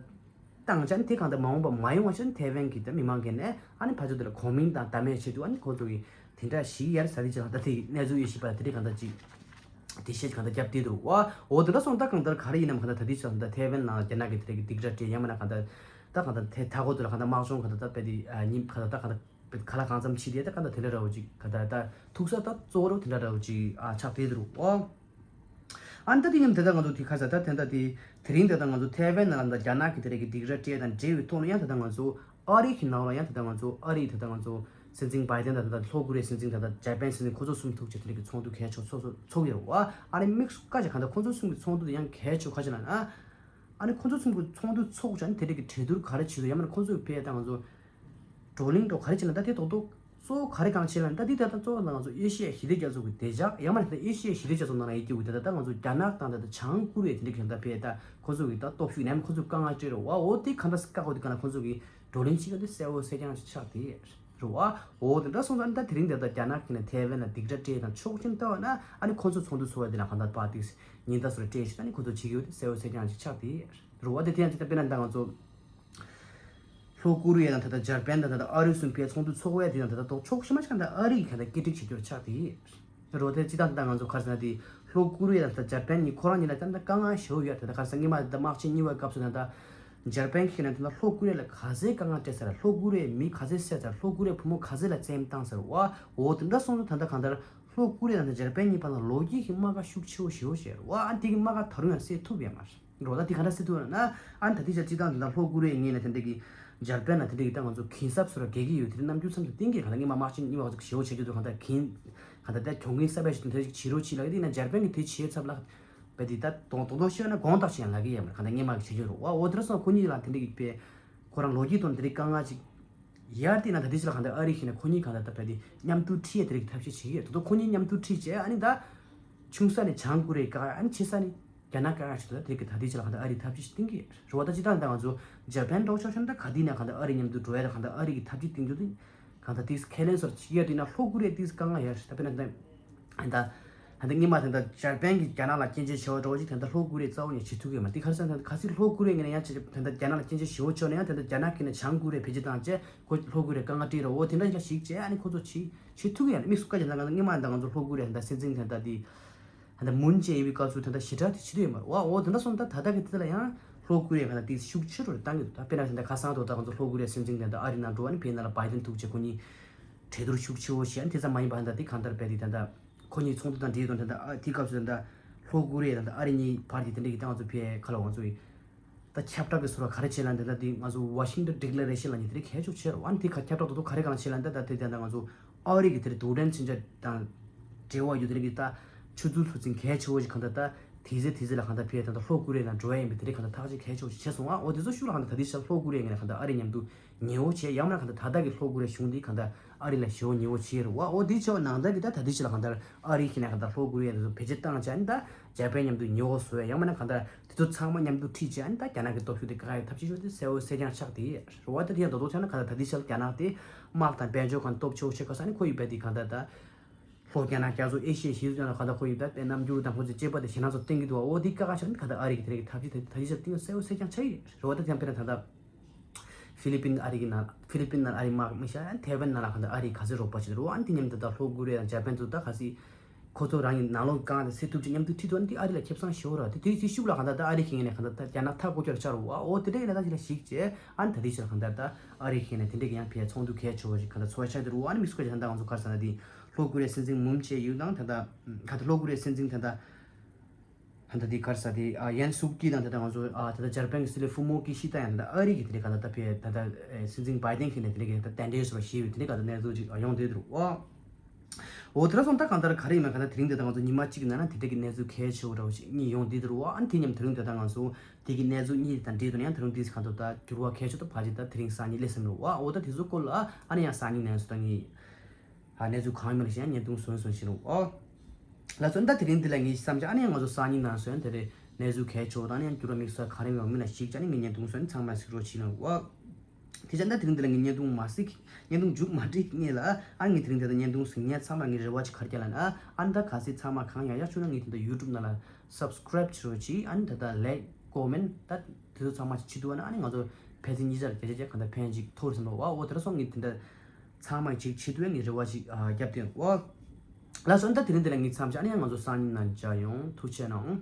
བཏང་བྱས་ནས་དེ་གང་ལྟར་མ་འོངས་པ་མ་ཡོང་བ་ཞིག་ཐའེ་ཝན་གྱི་ད་མི་མང་གི་ནས་ཨ་ནི་ཕར་ཚུར་དེ་ལ་གོ་མིང་དང་བདམས་ཡས་ཆེད་དུ་ཨ་ནི་ཁོ་ཚོ་གི་དེ་འདྲ་ཞིག་ཡར་ས་དེ་ཅིག་ལ་ད་དེ་གནས་ཚུལ་ཡོད་ཤེས་པ་དེ་འདྲ་གང་ལྟར་ཅིག་དེ་བཤད་གང་ལྟར་རྒྱབ་བསྡད་འདུག་བ། འོ་དེ་འདྲ་སོང་ད་གང་ལྟར་ག་རེ་ཡིན་ནམ་གང་ལྟར་ད་དེ་ཅིག་ལ་ད་ཐའེ་ཝན་ནང་རྒྱ་ནག་གི་དེ་འདྲ་གི་སྡིགས་ར་སྤྲད་ཡང་མིན་ན་གང་ལྟར་ད་གང་ལྟར་དེ་མཐའ་འཁོར་དེ་ལ་གང་ལྟར་དམག་སྦྱོང་གང་ལྟར་ད་དཔེ་དེ་ཉིན་གང་ལྟར་ད་གང་ལྟར་ག་ལ་གང་འཚམ་བྱས་ཏེ་ད་གང་ལྟར་དེ་འདྲ་འདྲ་བོ་ཅིག་ག་ད་ད་ཐུག་ས་ད་གཙོ་བོ་དེ་འདྲ་འདྲ་བོ་ཅིག་ཨ་ཆགས་བསྡད་འདུག་བ། ཨ་ནི་ད་དེ་མཉམ་དེ་ད་ང་ཚོ་དེ་ཁ་ས་ད་དེ་ད་དེ་དེ་རིང་དེ་ད་ང་ཚོ་ཐའེ་ཝན་ནང་ལ་ད་རྒྱ་ནག་གི་དེ་རིང་གི་སྡིགས་ར་སྤྲད་དང་འབྲེལ་བའི་ཐོག་ནས་ཡང་དེ་ད་ང་ཚོ་ཨ་རི་གི་ནང་ལ་ཡང་དེ་ད་ང་ཚོ་ཨ་རི་དེ་ད་ང་ཚོ་སྲིད་འཛིན་བྷའི་ཏན་དང་དེ་ད་ལྷོ་ཀོ་རི་ཡའི་སྲིད་འཛིན་དང་ད་འཇར་པན་སྲིད་འཛིན་ཁོ་ཚོ་གསུམ་ཐུག་ཆེ་དེ་རིང་གི་ཚོགས་འདུ་གལ་ཆེ་ཚོགས་ཚོགས་ཚོགས་ཡོད་རེད་བ། ཨ་ནི་དམིགས་སུ་བཀར་ཅིག་གང་ལྟར་ཁོ་ཚོ་གསུམ་གི་ཚོགས་འདུ་དེ་ཡང་གལ་ཆེ་ཁ་ཅིག་ལ་ན། ཨ་ནི་ཁོ་ཚོ་གསུམ་གྱི་ཚོགས་འདུ་ཚོགས་བྱས་ནས་དེ་རིང་གི་གྲོས་བསྡུར་ག་རེ་བྱེད་དགོས་ཡང་མིན་ན་ཁོ་ཚོས་ཕེ་ད་ང་ཚོ་བགྲོ་གླེང་འགྲོ་ག་རེ་བྱེད་ན་ད་དེ་ཐོག་ཐོག་གཙོ་བོ་ག་རེ་གང་བྱེད་ལ་ད་དེ་ད་ལྟ་གཙོ་བོ་ད་ང་ཚོ་ཨེ་ཤི་ཡ་ཞི་བདེ་རྒྱ་མཚོ་གི་བདེ་འཇགས་ཡང་མིན་ན་ད་ཨེ་ཤི་ཡ་ཞི་བདེ་རྒྱ་མཚོ་ནང་ལ་ཡོད་རྒྱུ་གི་ད་ད་ང་ཚོ་རྒྱ་ནག་དང་ད་ད་བྱང་ཀོ་རི་ཡ་དེ་འདྲ་གི་ད་ཕེ་ད་ཁོ་ཚོ་གི་ད་སྟོབས་ཤུགས་ནས་ཁོ་ཚོ་དཀའ་ངལ་སྤྲད་རེད་བ། འོ་དེ་ག་འདྲ་བཀག་འོ་དེ་ག་ན་ཁོ་ཚོ་གི་བགྲོ་གླེང་བྱེད་ཀ་དེ་གསལ་བོ་གསལ་རྐྱང་ཆགས་དེ། རེད་བ། འོ་དེ་འདྲ་སོང་ཙང་ད་དེ་རིང་དེ་ད་རྒྱ་ནག་གིས་ནས་ཐའེ་ཝན་ལ་སྡིགས་ར་སྤྲད་དང་ཕྱོགས་གཅིག་ནས་བལྟས་པ་ན་ཨ་ནི་ཁོ་ཚོ་ཚོགས་འདུ་ཚོགས་པ་དེ་ལ་གང་ལྟར་པར་ཏིས་ཉེན་བརྡ་སོགས་སྤྲད་ཞིག་ད་ནི་ཁོ་ཚོ་བྱེད་ཀྱི་ཡོད་དེ་གསལ་བོ་གསལ་རྐྱང་ཅིག་ཆགས་དེ་རེད་བ། དེ་དེ་ཡང་ཅིག་ད་དཔེར་ན་ད་ང་ཚོ་ལྷོ་ཀོ་རི་ཡ་དང་ད་ལྟ་འཇར་པན་དང་ད་ལྟ་ཨ་རི་གསུམ་པའི་ཚོགས་འདུ་ཚོགས་པའི་དེ་དང་ད་ལྟ་ལྡོག་ཕྱོགས་ཕྱི་མ་ཞིག་ད་ཨ་རི་གི་ག་ད་སྐད་འགྲིག་བྱེད་རྒྱུར་ཆགས་དེ་རེད་བ། དེ་སྤྱི་བཏང་ད་ང་ཚོ་ག་རེ་ཟེར་ན་དེ་ལྷོ་ཀོ་རི་ཡ་དང་ད་ལྟ་འཇར་པན་གཉིས་ཁོ་རང་གཉིས་ལ་ད་ལྟ་དཀའ་ངལ་ཞེ་པོ་ཡོད་དེ་ད་ག་རེ་ཟེར་སྔོན་མ་ད་ལྟ་དམག་ཆེན་གཉིས་པའི་སྐབས་སུ་ད་ལྟ་འཇར་པན་གྱིས་ནས་ད་ལྟ་ལྷོ་ཀོ་རི་ཡ་ལ་ག་ཚད་དཀའ་ངལ་སྤྲད་ཚར་ལྷོ་ཀོ་རི་ཡའི་མི་ག་ཚད་བསད་ཚར་ལྷོ་ཀོ་རི་ཡའི་བུ་མོ་ག་ཚད་ལ་བཙན་བཏང་ཚར་བ། འོ་དེ་འདྲ་སོང་ཙང་ད་ལྟ་གང་ལྟར་ལྷོ་ཀོ་རི་ཡ་དང་འཇར་པན་གཉིས་བར་ལ་ལོ་རྒྱུས་ཀྱི་རྨ་ཁ་ཤུགས་ཆེ་བོ་ཞེ་པོ་ཞིག་རེད་བ། ཨ་དེ་གི་རྨ་ཁ་ད་རུང་ཡང་སེལ་ཐུབ་ཡོད་མ་རེད། འགྲོ་ད་དེ་ག་འདྲ་སེ་ཐུབ་ན་ཨ་ད་དེ་ཆ་སྤྱི་བཏང་དེ་འདྲ་ལྷོ་ཀོ་རི་ཡའི་ངོས་ནས་དེ་འདྲ་གི་འཇར་པན་ལ་དེ་འདྲ་གི་ད་ང་ཚོ་གུན་གསབ་སོགས་ར་རྒྱག་གི་ཡོད་དེ་རྣམ་འགྱུར་མཚམས་སུ་བསྟན་གི་གང་ལྟར་སྔོན་མ་དམག་ཆེན་གཉིས་པ་ང་ཚོ་ཞེ་པོ་བྱེད་རྒྱུ་འདུག་གང་ལྟར་གུན་གང་ལྟར་ད་གྱོང་གུན་གསབ་པའི་ཞིག་དེ་འདྲ་ཞིག་བྱེད་རོགས་བྱེད་ལབ་ཡ་དེ་ན་འཇར་པན་གི་དེ་བྱེད་ཚབ་ལ་བས་དེ་ད་དོང་དོང་དོང་ཤེས་ན་དགོངས་དག་ཞེས་ལབ་གི་ཡོད་མ་རེད། གང་ལྟར་སྔོན་མ་གི་བྱེད་རྒྱུ་རུ་བ་འོ་དེ་འདྲ་སོང་ཁོ་གཉིས་ལ་དེ་འདྲ་གི་པའི་ཁོ་རང་ལོ་རྒྱུས་དང་དེ་འདྲའི་དཀའ་ངལ་ཅིག་ཡར་བལྟས་ན་ད་ལྟའི་ཆ་ལ་གང་ལྟར་ཨ་རི་ཁྱེད་ནས་ཁོ་གཉིས་གང་ལྟར་ད་བལྟས་ཏེ་མཉམ་དུ་ཁྲིད་ཡས་དེ་རིགས་ཐབས་ཤེས་བྱེད་ཀྱི་ཡོད། ད་དུང་ཁོ་གཉིས་མཉམ་དུ་ཁྲིད་བྱས་ཨ་ནི་ད་ཆུང་ས་ནས་བྱང་ཀོ་རི་ཡའི་བཀག་ཡ་ཨ་ནི་ཆེ་ས་ནས་རྒྱ་ནག་བཀག་ཡ་ཞིག་ད་དེ་རིགས་ད་ལྟའི་ཆ་ལ་གང་ལྟར་ཨ་རིས་ཐབས་ཤེས་ཤིག་བསྟན་གྱི་ཡོད་རེད་བ། ད་ཅི་ད་ད་ང་ཚོ་ཇ་པན་འགྲོ་ཆོག་ཤོག་ད་ག་དུས་ན་གང་ལྟར་ཨ་རི་མཉམ་དུ་འགྲོ་ཡ་ད་གང་ལྟར་ཨ་རི་གི་ཐབས་ཤེས་བསྟན་རྒྱུ་དེ་གང་ལྟར་ཏིས་ཁས་ལེན་སོར་ཕྱི་ཡ་དུས་ན་ལྷོ་ཀོ་རི་ཡ་ཏིས་དཀའ་ངལ་ཡོད་རེད། ད་དཔེར་ན་ད་ད་ད་ལྟ་སྔོན་མ་ད་ལྟ་ཇ་པན་གྱིས་རྒྱ་ནག་ལ་སྐྱོན་བརྗོད་བྱས་པ་འདྲ་བོ་ཅིག་ད་ལྟ་ལྷོ་ཀོ་རི་ཡས་རྩ་བ་ནས་བྱེད་ཐུབ་ཀྱི་ཡོད་མ་རེད། དེ་ག་རེ་ཟེར་ན་ད་ལྟ་གལ་སྲིད་ལྷོ་ཀོ་རི་ཡས་ངོས་ནས་ཡང་ཅིག་ད་ལྟ་རྒྱ་ནག་ལ་སྐྱོན་བརྗོད་ཞེ་པོ་བྱས་ན་ཡང་ད་ལྟ་རྒྱ་ནག་གིས་ནས་བྱང་ཀོ་རི་ཡ་བེད་སྤྱོད་བཏང་བྱས་ཁོ་ལྷོ་ཀོ་རི་ཡ་དཀའ་ངལ་སྤྲད་རོགས་འོ་དེ་འདྲ་ཡང་ཞིག་བྱས་ཨ་ནི་ཁོ་ཚོ་བྱེད་བྱེད་ཐུབ་ཀྱི་ཡོད་རེད། དམིགས་སུ་བཀར་བྱས་ན་ད་ལྟ་སྔོན་མ་ད་ང་ཚོ་ལྷོ་ཀོ་རི་ཡ་ད་ལྟ་སྲིད་འཛིན་ད་ལྟ་དེ་ད་ལྟ་མུན་ཅེ་ཡིན་པའི་སྐབས་སུ་ད་ལྟ་ཞེ་དྲག་དེ་བྱེད་ཐུབ་ཡོད་མ་རེད་བ། འོ་དེ་འདྲ་སོང་ད་ད་ལྟ་གི་དེ་ལ་ཡང་ལྷོ་ཀོ་རི་ཡ་ག་ད་དེ་ཤུགས་ཆེ་རུ་བཏང་གི་འདུག་ད་དཔེར་ན་ད་ལྟ་ཁ་སང་དུ་ད་ང་ཚོ་ལྷོ་ཀོ་རི་ཡ་སྲིད་འཛིན་ད་ལྟ་ཨ་རི་ནང་འགྲོ་ཨ་ནི་བེད་ན་ལ་བའི་ཌེན་ཐུག་བྱས་ཁོ་གཉིས་གྲོས་བསྡུར་ཤུགས་ཆེ་བོ་བྱས་ཨ་ནི་དེ་ཙམ་མ་ཡིན་པ་ད་ལྟ་དེ་གང་ལྟར་བས་དེ་ད་ལྟ་ཁོ་གཉིས་ཚོགས་འདུ་དང་འབྲེལ་དང་ད་ལྟ་ཨ་དེའི་སྐབས་སུ་ད་ལྟ་ལྷོ་ཀོ་རི་ཡ་དང་ད་ཨ་རི་གཉིས་བར་གྱི་དེ་འདྲ་གི་ད་ང་ཚོ་ཕའི་ཁ་ལ་ང་ཚོ་ཡི་ད་ཁྱབ་བསྒྲགས་ཀྱི་སོ་ར་ག་རེ་བྱས་ལ་འདི་ད་འདི་ང་ཚོ་Washington Declaration་ལ་ནི་དེ་རིགས་གལ་ཆོག་ཆེ་ར་བ་ནི་དེ་ཁ་ཁྱབ་བསྒྲགས་ཏོག་ཏོག་ག་རེ་གང་བྱས་ལ་འདི་ད་དེ་ད་ང་ཚོ་ཨ་རི་གི་དེ་རིགས་དུག་ལྡན་མཚོན་ཆ་དང་འབྲེལ་བ་ཡོད་དེ་རིགས་ཀྱི་ད་ཆུ་ཚོད་ཚོ་ཚིང་གལ་ཆེ་བོ་ཞིག་གང་ད་ད་དེ་ཟེ་དེ་ཟེ་ལ་གང་ད་ཕེ་ད་ད་ལྷོ་ཀོ་རི་ཡ་ན་འགྲོ་ཡ་ཡིན་པའི་དེ་རིགས་གང་ད་ཐག་གཅོད་གལ་ཆེ་བོ་ཞིག་བྱས་སོང་ཨ། འོ་དེ་ཚོ་ཤུགས་ལ་གང་ད་ད་དེ་ཤ་ལྷོ་ཀོ་རི་ཡ་ངས་ལ་གང་ད་ཨ་རི་མཉམ་དུ་ཉེ་བོ་བྱས་ཡང་མ་ན་གང་ད་ད་ད་གི་ལྷོ་ཀོ་རི་ཡ་གཞུང་འདི་གང་ད་ཨ་རི་ལ་ཞེ་བོ་ཉེ་བོ་བྱས་རུ་བ། འོ་དེ་བྱས་བ་ནང་ད་གི་ད་ད་དེ་ཤ་ལ་གང་ད་ཨ་རི་ཁྱེད་ན་གང་ད་ལྷོ་ཀོ་རི་ཡ་དེ་ཚོ་བེད་སྤྱོད་བཏང་བྱས་ཨ་ནི་ད་འཇར་པན་མཉམ་དུ་ཉེ་བོ་བཟོ་ཡ་ཡང་མ་ན་གང་ད་དེ་ཚོ་ཚང་མ་མཉམ་དུ་ཁྲིད་བྱས་ཨ་ནི་ད་རྒྱ་ནག་གི་སྟོབས་ཤུགས་དེ་བཀག་ཡ་ཐབས་ཤེས་ཤོར་དེ་གསལ་བོ་གསལ་རྐྱང་ཆགས་དེ་རེད་བ། ད་དེ་ཡང་ད་དུང་ཆ་ན་ག་ད་ད་དེ་ཆ་ལ་རྒྱ་ནག་དེ་དམག་དང་དཔལ་འབྱོར་གང་སྟོབས་ཆེ་བོ་བྱེད་ག་ས་ནི་ཁོ་ཡི་བས་དེ་གང་ད་ད་ལྷོ་རྒྱ་ནག་རྒྱ་མཚོ་ཨེ་ཤི་ཡའི་གཞི་བཟུང་ན་ག་ད་ཁོ་ཡི་བས་དཔེ་རྣམ་འགྱུར་དང་ཁོ་ཚོའི་སྐྱེས་པ་དེ་ཞེ་ན་ཚོ་བསྟན་གི་འདུག་བ། འོ་དེ་བཀག་ག་ཆ་ནི་ག་ད་ཨ་རི་གི་དེ་རིགས་ཐབས་ཇུས་དེ་ད་དེ་ཆ་ལ་བསྟན་གསལ་བོ་གསལ་རྐྱང་ཆགས་ཡི་རེད་བ། ད་དེ་ཡང་དཔེར་ན་ད་ད་ཧྥི་ལི་པིན་ཨ་རི་གི་ནང་ཧྥི་ལི་པིན་ནང་ཨ་རི་དམག་མི་ཤ་ཐའེ་ཝན་ནང་ལ་ག་ད་ཨ་རི་ག་ཚོད་རོགས་པ་བྱེད་འདུག་བ། ཨ་ནི་དེ་མཉམ་དུ་ད་ལྷོ་ཀོ་རི་ཡ་དང་འཇར་པན་ཚོ་ད་ག་ཚོད་ཁོ་ཚོ་རང་གི་ནང་ལོགས་གང་དེ་སེལ་ཐུབ་ཅིག་མཉམ་དུ་ཁྲིད་དུ་ཨ་ནི་དེ་ཨ་རི་ལ་ཁེ་བཟང་ཞེ་བོ་ར་དེ་དེ་དེ་ཤུགས་ལ་གང་ལྟར་ད་ཨ་རི་ཁེ་ངན་ནས་གང་ལྟར་ད་རྒྱ་ནག་ཐག་གོ་ཅོར་ཆགས་རུ་བ། འོ་དེ་འདྲ་ཡིན་ན་ད་ཅི་ལ་ཞིག་བྱས་ཨ་ནི་ད་དེ་ཕྱིར་གང་ལྟར་ད་ཨ་རི་ཁེ་ངན་ནས་དེ་འདྲ་གི་ཡང་ཕའི་ཚོགས་འདུ་གལ་ཆེ་བ་ཞིག་གང་ལྟར་ཚོགས་ཆགས་དེ་རུ་བ། ཨ་ནི་མི་སུ་ཁ་ཅིག་ད་ལྟ་ང་ཚོ་གར་ས་ན་དེ་ལྷོ་ཀོ་རི་ཡའི་སྲིད་འཛིན་མུན་ཇེ་ཡུན་དང་ད་ལྟ་གང་ལྟར་ལྷོ་ཀོ་རི་ཡའི་སྲིད་འཛིན་ད་ལྟ་ད་ལྟ་དེ་གར་ས་དེ་ཨ་ཡན་སུག་ཅི་དང་ད་ལྟ་ང་ཚོ་ཨ་ད་ལྟ་འཇར་པན་གྱི་སྲིད་བློན་ཧྥུ་མོ་ཀི་ཤི་ད་ཡང་ད་ལྟ་ཨ་རི་གི་དེ་འདྲ་གང་ལྟར་ད་ཕའི་ད་ལྟ་སྲིད་འཛིན་བའི་ཌེན་གྱི་ནས་དེ་འདྲ་གི་ད་གདན་འདྲེན་སོགས་ཞེས་པའི་དེ་འདྲ་གང་ལྟར་གནས་ཚུལ་ཅིག་ཡོང་བསྡད་འདུག་ཨོ། འོ་དེ་འདྲ་སོང་ད་གང་ལྟར་ག་རེ་ཡིན་མིན་གང་ལྟར་དེ་རིང་འདི་ད་ང་ཚོ་ཉི་མ་གཅིག་ནང་ན་དེ་འདྲ་གི་གནས་ཚུལ་གལ་ཆེ་བོ་འདྲ་བོ་ཞིག་གཉིས་ཡོང་བསྡད་འདུག་ཨ་ནི་དེ་མཉམ་དེ་རིང་འདི་ད་ང་ཚོ་དེ་གི་གནས་ཚུལ་གཉིས་དང་འབྲེལ་དུ་ཡང་དེ་རིང་འདི་གང་ལྟར་ད་འགྱུར་བ་གལ་ཆེ་ད་ཕལ་ཆེར་ད་དེ་རིང་སང་ཉིན་སླེབས་ཟིན་འདུག་ཨ། འོ་ད་དེ་ཚོ་སྐོར་ལ་ཨ་ནི་ཡང་སང་ཉིན་ནང་ཚོ་ད་ངས། ཨ་གནས་ཚུལ་གང་ཡིན་མིན་ལ་ཞེན་བརྙན་ཐུང་བཟོས་བཟོས་ཤེས་རུང་ཨོ། ལ་ཚོན་ད་དེ་རིང་འདི་ལ་ངས་བསམ་བྱ་ཨ་ནི་ང་ཚོ་སང་ཉིན་ནང་སོན་དེ་རེད་གནས་ཚུལ་གལ་ཆེ་བོ་དང་ཨ་ནི་ཡང་འགྱུར་བ་དམིགས་བསལ་གང་རེ་ཡོང་མིན་ལ་གཞིགས་བྱ་ནི་ངས་བརྙན་ཐུང་བཟོས་ནས་ཚང་མ་གཟིགས་རོགས་བྱེད་ལ་ཨོ། དེ་བྱས་ད་དེ་རིང་འདི་ལ་ངས་བརྙན་ཐུང་མ་གཟིགས་བརྙན་ཐུང་མཇུག་མ་བསྒྲིལ་ངེས་ལ་ཨ་ངས་དེ་རིང་འདི་ལ་བརྙན་ཐུང་གཟིགས་མཁན་ཚང་མ་ངས་རེ་བ་ཅིག་ག་རེ་བསྐྱལ་ལ་ན་ཨ་ནི་ད་ག་སྲིད་ཚང་མ་གང་ཡག་ཡག་བྱུང་ན་ངས་དེ་འདྲ་ཡུ་ཊུབ་ནང་ལ་སབ་སི་ཀ་རེབ་བྱེད་རོགས་གྱིས། ཨ་ནི་ད་ལྟ་ལའིཀ་ཀོ་མེན་ད་དེ་ཚོ་ཚང་མ་ཅིག་བྱེད་ཐུབ་ན་ཨ་ནི་ང་ཚོ་ཕལ་ཆེར་ཉིས་ཆར་བརྒྱ་ཆ་བརྒྱ་གང་ལྟར་ཕན་ཅིག་ཐོགས་ཟིན་པ་བ་འོ་དེ་འདྲ་སོང་ངས་དེ་འདྲ། ཚང་མ་ཅིག་བྱེད་དུས་ངས་རེ་བ་ཅིག་ཨ་བརྒྱབ་སྟེ་འོ། ལགས་སོ། ད་དེ་རིང་འདི་ལ་ངས་མཚམས་བཞག་ཨ་ནི་ཡང་ང་ཚོ་སང་ཉིན་ནང་མཇལ་ཡོང་། ཐུགས་རྗེ་གནང་།